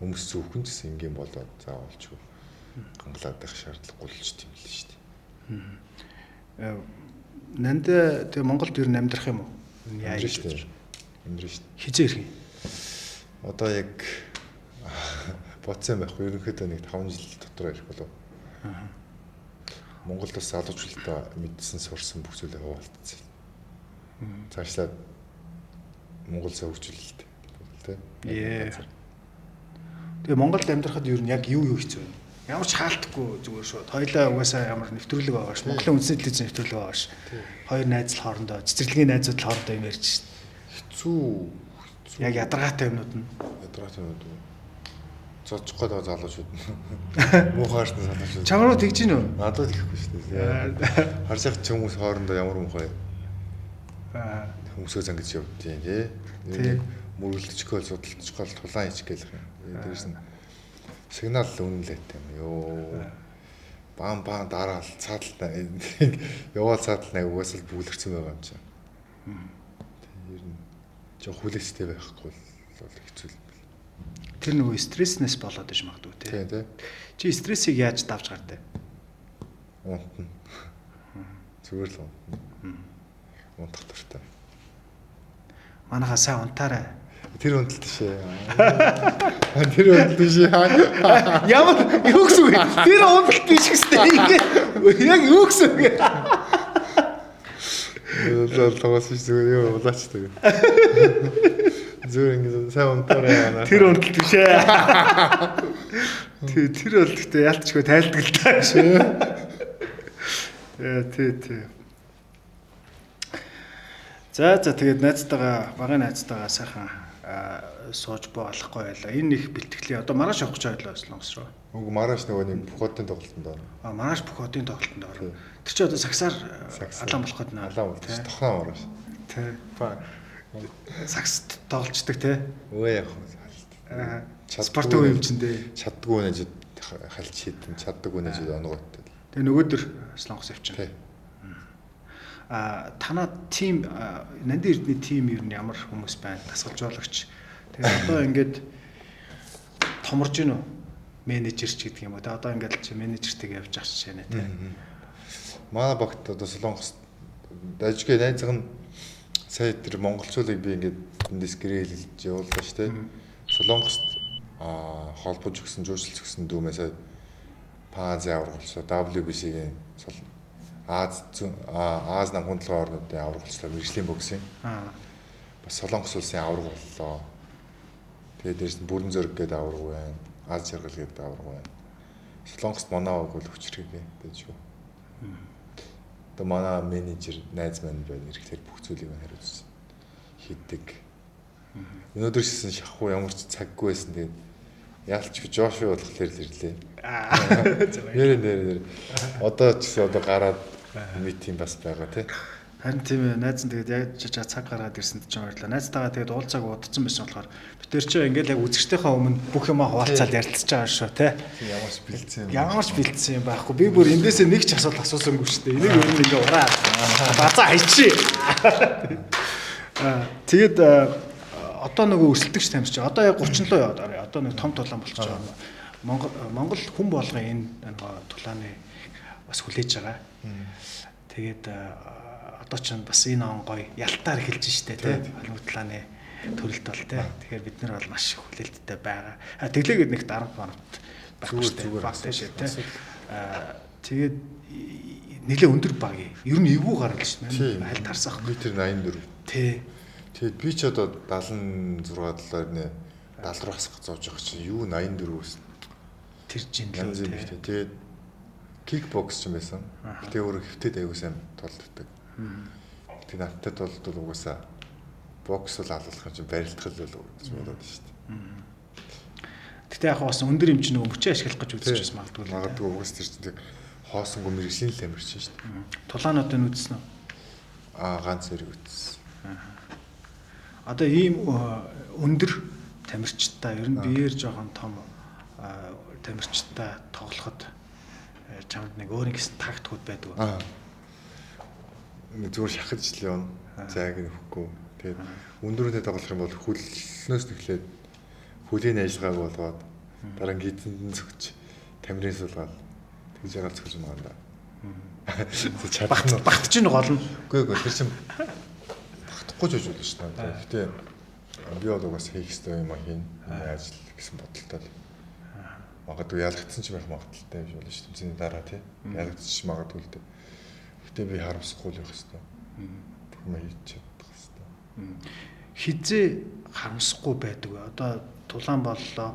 хүмүүс зөвхөн ч гэсэн ингийн болоод заавалчгүй гангалаад байх шаардлагагүй л ч тийм л шүү дээ. Нанд тэгээ Монголд ер нь амьдрах юм уу? Яа шүү дээ. Амьдрах шүү дээ. Хизээ ирэх юм. Одоо яг бодсон байхгүй. Ерөнхийдөө нэг 5 жил дотор ирэх болов. Монголд бас залуучуудаа мэдсэн сурсан бүх зүйлээ хуваалцсан. Цаашлаад Монгол хөгжүүлэлт тий. Тэгээ Монголд амьдрахад ер нь яг юу юу хэцүү вэ? Ямар ч хаалтгүй зүгээр шууд. Хоёлаа угаасаа ямар нэвтрүүлэг байгаа ш. Монголын үндэсний телевизийн нэвтрүүлэг байгаа ш. Хоёр найз л хоорондоо, цэцэрлэгийн найзууд л хоорондоо юм ярьж ш. Хэцүү. Яг ядаргаатай юмнууд нь. Ядаргаатай юмнууд уу? Зодчих гээд байгаа залуучууд. Муухай харсан залуучууд. Чам руу тэгж гин үү? Надад ихгүй шүү дээ. Харж явах хүмүүс хоорондоо ямар муухай. Хүмүүсөө зангиж явдیں۔ тий. Нэг мөргөлдөж гол судалдаж гол тулаан хийчих гээл юм. Дээрс нь сигнал үнэлээтэй юм. Йоо. Баан баан дараал цаадал яваал цаадал нэг угаасаа л бүглэрсэн байгаа юм чинь. Тэг ер нь жоо хүлээстэй байхгүй бол хэцүү юм бэл. Тэр нөгөө стресснээс болоод иж магадгүй тий. Тийм тий. Чи стрессийг яаж давж гардаг? Унтна. Зүгээр л унтна. Унтах дуртай. Манайхаа сайн унтаарай. Тэр унталт биш ээ. Тэр унталт биш ээ. Ямар юу гэсэн үг вэ? Тэр унталт биш гэсэн ингээ. Яг юу гэсэн үг вэ? Л тогоос биш зүгээр юу улаач тэгээ. Зүгээр ингээ сайн унтаарай. Тэр унталт биш ээ. Тэр бол гэхдээ ялцчгүй тайлдаг л та гэж. Тий, тий. За тэгээд найзтайгаа, багын найзтайгаа сайхан сууж боо алахгүй байлаа. Энэ их бэлтгэлээ. Одоо маргааш явах гэж байлаа Солонгос руу. Үгүй маргааш нөгөө нэг бүх хотын тоглолтод орно. А маргааш бүх хотын тоглолтод орно. Тэр чи одоо сагсаар алаан болох гээд наа. Алаан болох. Тохноо маргааш. Тий. Сагс тоглолцдог тий. Өө яг хаа. Спортын үе юм чинь дээ. Чаддгүй нэ хальт шийдэн, чаддаггүй нэ онгойтой. Тэгээ нөгөөдөр Солонгос явчихна. А танаа тим Нандин Эрдэнэ тим ер нь ямар хүмүүс байна? Дасгалжуулагч. Тэгээ одоо ингээд томорж гин үү? Менежер ч гэдэг юм уу? Тэгээ одоо ингээд чи менежертэйг явж байгаа жишээ нэ тий. Манай багт одоо Солонгос дажгүй найзга нь сая тэр монголчуудыг би ингээд эндээс гэрээ хэлж явууллаа шүү дээ. Солонгост холбож өгсөн, жуулчлж өгсөн дүүмээ сая Панзи авраг болсон. WBC-гийн Аз Аз намхан толгой орнуудын авраг болчлоо мэрэгжлийн боксын. Бас Солонгос улсын авраг боллоо. Тэгээд дээрс нь Бүрэн зөрг гэдэг авраг байна. Аз жаргал гэдэг авраг байна. Солонгост манай баг бол хүчрхэг дэжгүй. Одоо манай менежер найз маань байна. Эрэхтэр бүх зүйлийг хариуцсан. Хийдэг. Өнөөдөр ч гэсэн шахуу ямар ч цаггүй байсан. Тэгээд ялч Жошуа болохоор л ирлээ. Нэр. Одоо ч гэсэн одоо гараад митинг бас байгаа тий. Харин тийм ээ, найз нь тэгээд яг цаг гаргаад ирсэнд чинь баярлалаа. Найзтайгаа тэгээд уулзааг удацсан байсан болохоор бид тэр чинь ингээл яг үзэгчдийнхээ өмнө бүх юмаа хуваалцаад ярилцж байгаа шүү тий. Ямар ч бэлдсэн юм. Ямар ч бэлдсэн юм байхгүй. Би бүр эндээсээ нэг ч асуулт асуусангүй шүү дээ. Энийг ер нь ингээ ураа. Базаа хайчи. Тэгээд одоо нөгөө өрсөлдөгч тамирч. Одоо яг 30 руу яваад орё. Одоо нэг том тулаан болчихж байгаа. Монгол хүн болгон энэ нөгөө тулааны бас хүлээж байгаа. Тэгээд одоо ч бас энэ он гоё ялтаар эхэлж штэ тий. Холимог тулааны төрөлд бол тий. Тэгэхээр бид нар бол маш их хүлээлттэй байгаа. А тэглээгээд нэг дарамт марамт байхгүй штэ. Баг тийш тий. Тэгээд нэлээ өндөр баг. Ер нь эвгүй гарал штэ. Хальт харсах. Метр 84. Тий. Тэгээд би ч одоо 76 талаар нэ 70 руу хасах зовж байгаа чинь юу 84 байсан. Тэр жинлээ тий. Тэгээд кикбокс ч юм байсан. Гэтэ өөрөө хэвтэд аягүй сайн толддог. Тэг надтай толдвол угаасаа бокс бол алуулах юм чинь барилдах л болов гэж бодоод шүү дээ. Гэтэ яг бас өндөр юм чинь нөгөө мөчөө ашиглах гэж үзэж бас магадгүй. Магадгүй угаас тэр чинь хоосонгүй мэрэгжлийн л амир чинь шүү дээ. Тулаануудыг үзсэн үү? Аа ганц зэрэг үзсэн. Одоо ийм өндөр тамирчтай ер нь биеэр жоохон том тамирчтай тоглоход чамд нэг өөрийн гэсэн тактикуд байдаг уу? Зүгээр шахаж л явна. Зайг нь өгөхгүй. Тэгээд өндөр үнэтэй тоглох юм бол хөлнөөс эхлээд хөлийн ажиллагааг болгоод дараа нь гидсэнд нь цогч тамирын суулгаад тэгж ягаал цогч юм аа. Багтж ийн гол нь. Үгүй тэр чинь багтахгүй ч гэж болно шүү дээ. Гэтэ би бол угаас хийх ёстой юм а хийн. Миний ажил гэсэн бодолтой л. Магадгүй ялагдсан ч байх магадaltaй юм шиг болно шүү дээ. Тэмцээний дараа тий. Ялагдчих магадгүй л дээ. Гэтэ би харамсахгүй л байх ёстой. Бүх юм хийж чадах ёстой. Хизээ харамсахгүй байдаг вэ? Одоо тулаан боллоо.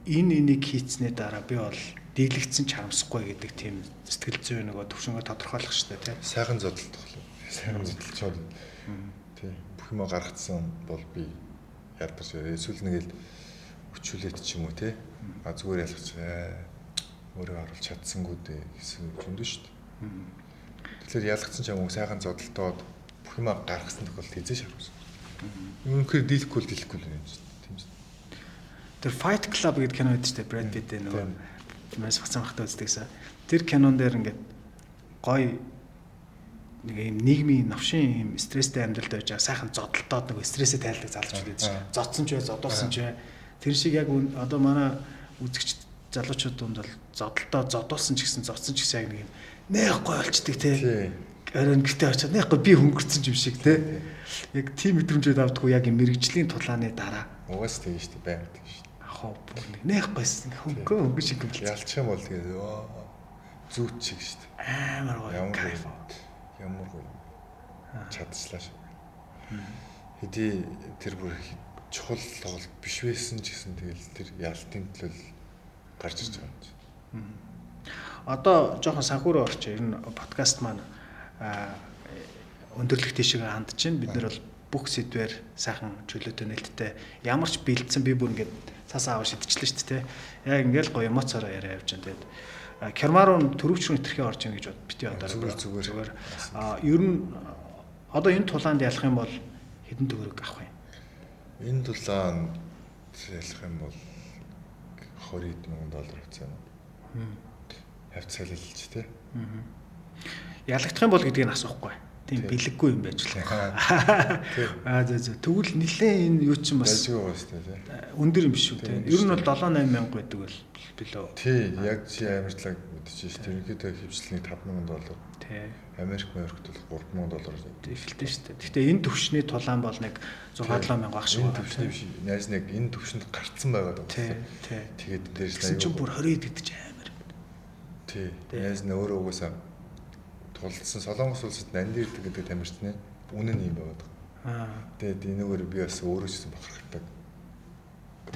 энийг хийцний дараа би бол дийлэгдсэн ч харамсахгүй гэдэг тийм сэтгэл зүй нөгөө төвшөнгөө тодорхойлох шүү дээ, тий. Сайхан зодтолт тоглоо. Сайхан зодтолчоод тий. Бүх юмаа гаргацсан бол би ядарч эсвэл нэг л өчүүлээд ч юм уу тий. А зүгээр ялгач өөрөө оруулж чадсангүй дээ гэсэн зөндөө шүү дээ. Тэгэхээр ялгацсан ч юм уу сайхан зодтолтоод бүх юмаа гаргасан тохиолдолд хизээ шарамсан. Үнэхээр дийлэхгүй л дийлэхгүй л юм шүү дээ. Тийм шүү. Тэр Fight Club гэдэг кино байдаг шүү дээ. Brad Pitt-ийн нөгөө маш бацсан бахтай үздэгсэн. Тэр кинон дээр ингээд гоё нэг юм нийгмийн новшин юм стресстэй амьдралд байж байгаа сайхан зодтолтоод нөгөө стрессээ тайлдаг залуучууд байдаг шүү. Зодсон ч бай, зодуулсан ч бай. Тэр шиг яг одоо манай үзэгч залуучууд дунд бол зодтолтоо зодуулсан ч гэсэн зодсон ч гэсэн яг нэг юм нэх гоё болчдөг те. Оройн гэртээ очиод нэх гоё би хөнгөрцөн юм шиг те. Яг тийм мэдрэмжүүд авдаггүй яг юм мэрэгжлийн тулааны дараа. Угаас тийм шүү дээ, байнга тийм шүү дээ. Хоо бүр нэг нэх гойсон хөнгөө хөнгө шиг юм. Ялчих юм бол тэгээд зүүт чиг шүү дээ. Амар гоё кайф. Ямар гоё. Чадчихлаа шүү. Хэдий тэр бүр чухал тоглолт биш байсан ч гэсэн тэгэл тэр ялтын төлөө гарч ирж байгаа юм чинь. Одоо жоохон санхүүрөө орчих. Ер нь подкаст маань өндөрлөх тийшээ хандж байна. Бид нар бол бүх сэдвээр сайхан чөлөөтэй нээлттэй ямар ч бэлдсэн би бүр ингээд цаасаа аваа шидчихлээ шүү дээ. Яг ингээл гоё эмоцороо яриа явж байна. Тэгээд Кермарун төрөвчрөн хэтэрхий орж ийн гэж бити одоо зүгээр. Ер нь одоо энэ тулаанд ялах юм бол хэдэн төгрөг авах юм? Энэ тулаанд ялах юм бол 20 мянган доллар авсан юм. Хавцаалж тий. Ялагдах юм бол гэдгийг нь асуухгүй. Тийм бэлэггүй юм байж болох. Аа зөө. Тэгвэл нилээн энэ юу чинь бас өндөр юм биш үү тий. Ер нь бол 7 8 мянга байдаг бол билүү. Тий, яг чи амарчлаг мэдчихэж шүү. Ерөнхийдөө хөвчлэнийг 5 мянган доллар. Тий. Америк Америкт бол 3 мянган доллар. Эхэлтэн шүү дээ. Гэхдээ энэ төвшний тулаан бол нэг 6 7 мянга баг шиг. Энэ төвшний биш. Найз нэг энэ төвшөнд гарцсан байгаа даа. Тий. Тий. Тэгээд дээрс аюу. Чинь бүр 20 гэдэг чинь амар. Тий. Найз нь өөрөө угаасаа тулдсан Солонгос улсад нандин ирдэг гэдэг тамирчны үнэн нь юм байгаад байгаа. Тэгээд энэгээр би бас өөрөө ч гэсэн бахархдаг.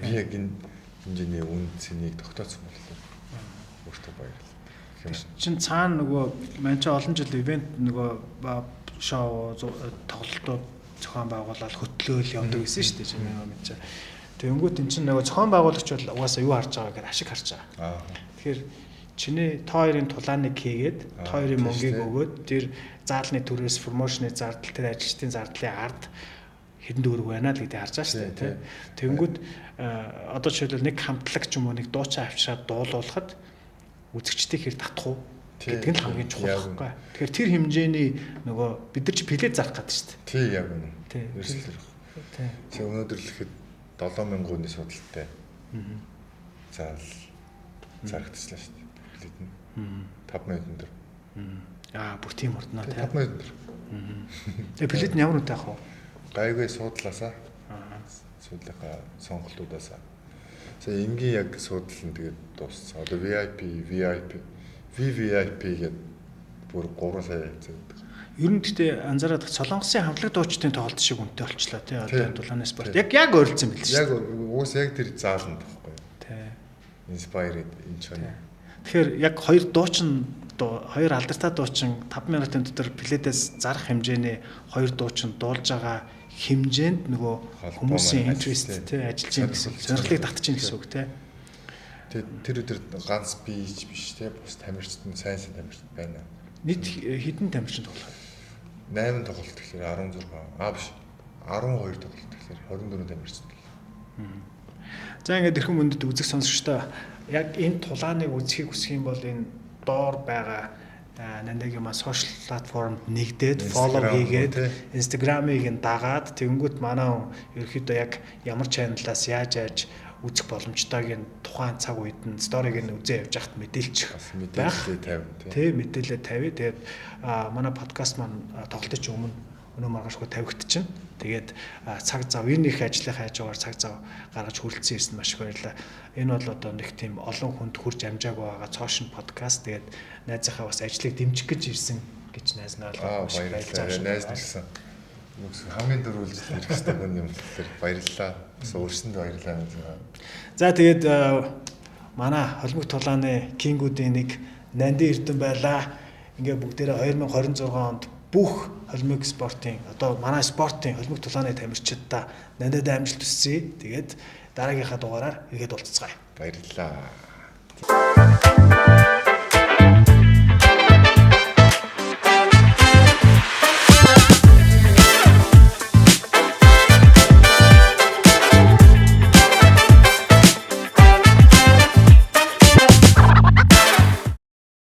Би яг энэ хэмжээний үн цэнийг тогтооцсон боллоо. Өөртөө баярлалаа. Тэр чин цаана нөгөө манчаа олон жил ивент нөгөө шоу тоглолтууд зохион байгуулаад хөтлөөл явдаг гэсэн шүү дээ. Чи нөгөө мэдчээ. Тэнгүүт эн чин нөгөө зохион байгуулагч бол угаасаа юу харж байгаа гэхээр ашиг харж байгаа. Тэгэхээр чиний та хоёрын тулааныг хийгээд та хоёрын мөнгийг өгөөд тэр заалны төрөөс промошны зардал тэр ажилчдын зардлын ард хэдэн төгрөг байна л гэдэг харж байгаа шүү дээ тий. Тэнгүүд одоо жишээлбэл нэг хамтлаг ч юм уу нэг дуучин авчираад дуулуулахад үзэгчдийг хэр татах уу гэдэг нь хамгийн чухал байхгүй. Тэгэхээр тэр хэмжээний нөгөө бид нар чи плед зарах гэдэг шүү дээ. Тий яг үнэ. Тий. Тий. Тэг өнөөдөр л ихэд 7000 хүний судалтай. Заал зарагдчихлаа шүү дээ. Плед нь. 5 минутын дээр. Аа бүр тийм урднаа тий. 5 минутын дээр. Тэгээ плед нь ямар үнэтэй ах вэ? Гайгүй суудлаасаа. Суудлынхаа сонголтуудаасаа. За энгийн яг суудлал нь тэгээд дууссан. Одоо VIP, VIP, VVIP гэдэг бүр 3 сая хавцаа гэдэг. Ер нь гэхдээ анзаараад Солонгосын хамтлаг дуучдын тоглолт шиг үнэтэй болчлаа тий. Одоо тулааны спорт. Яг ойролцсон юм билээ шүү. Яг уус яг тэр зааланд байхгүй. Тий. Inspired энэ ч байна. Тэгэхээр яг хоёр дуучин хоёр алдартай дуучин 5 минутын дотор пледээс зарах хэмжээний хоёр дуучин дуулж байгаа хэмжээнд нөгөө хүмүүсийн interest тий ажиллаж байгаа гэсэн сонирхлыг татж ийн гэсэн үг тий. Тэгээд тэр өдөр ганц бийж биш тий бус тамирчид нь сайн сайн тамирчид байна. Нийт хэдэн тамирчин тоглох вэ? 8 тоглолт гэхээр 16 аа биш 12 тоглолт гэхээр 24 тамирчид. За ингээд эрхэм мөндөд үзэг сонсогчдоо яг энэ тулааныг үзхийг хүсэх юм бол энэ доор байгаа нандагийн маань social platform нэгдээд follow хийгээд Instagram-ыг нь дагаад тэгэнгүүт манай хүн ерөөхдөө яг ямар channel-аас яаж яаж үзэх боломжтойг нь тухайн цаг үед нь сториг нь үзээ явж хахад мэдээлчих мэдээлэлээ тавь тий мэдээлэлээ тавь. Тэгээд манай подкаст маань тоглолтын өмнө өнөө маргаашгүй тавигдчихна. Тэгээд цаг зав энэ их ажлын хажуугаар цаг зав гаргаж хүрэлцэн ирсэн маш их баярлалаа. Энэ бол одоо нэг тийм олон хүнд хүрч амжаагүй байгаа цоошин подкаст. Тэгээд найзынхаа бас ажлыг дэмжих гэж ирсэн гэж найз нь ойлгоо. Маш их баярлалаа. Найз нь гэсэн Хамгийн дөрвөлжил ирэх хэрэгтэй хүн юм болохоор баярлалаа. Бас өөрсөндөө баярлалаа. За тэгээд манай холимог тулааны кингүүдийн нэг Нандин Эрдэнэ байлаа. Ингээ бүгдээрээ 2026 онд бүх холимог спортын одоо манай спортын холимог тулааны тамирчиддаа Нандад амжилт хүсье. Тэгээд дараагийнхаа дугаараар эргээд уулзцгаая. Баярлалаа.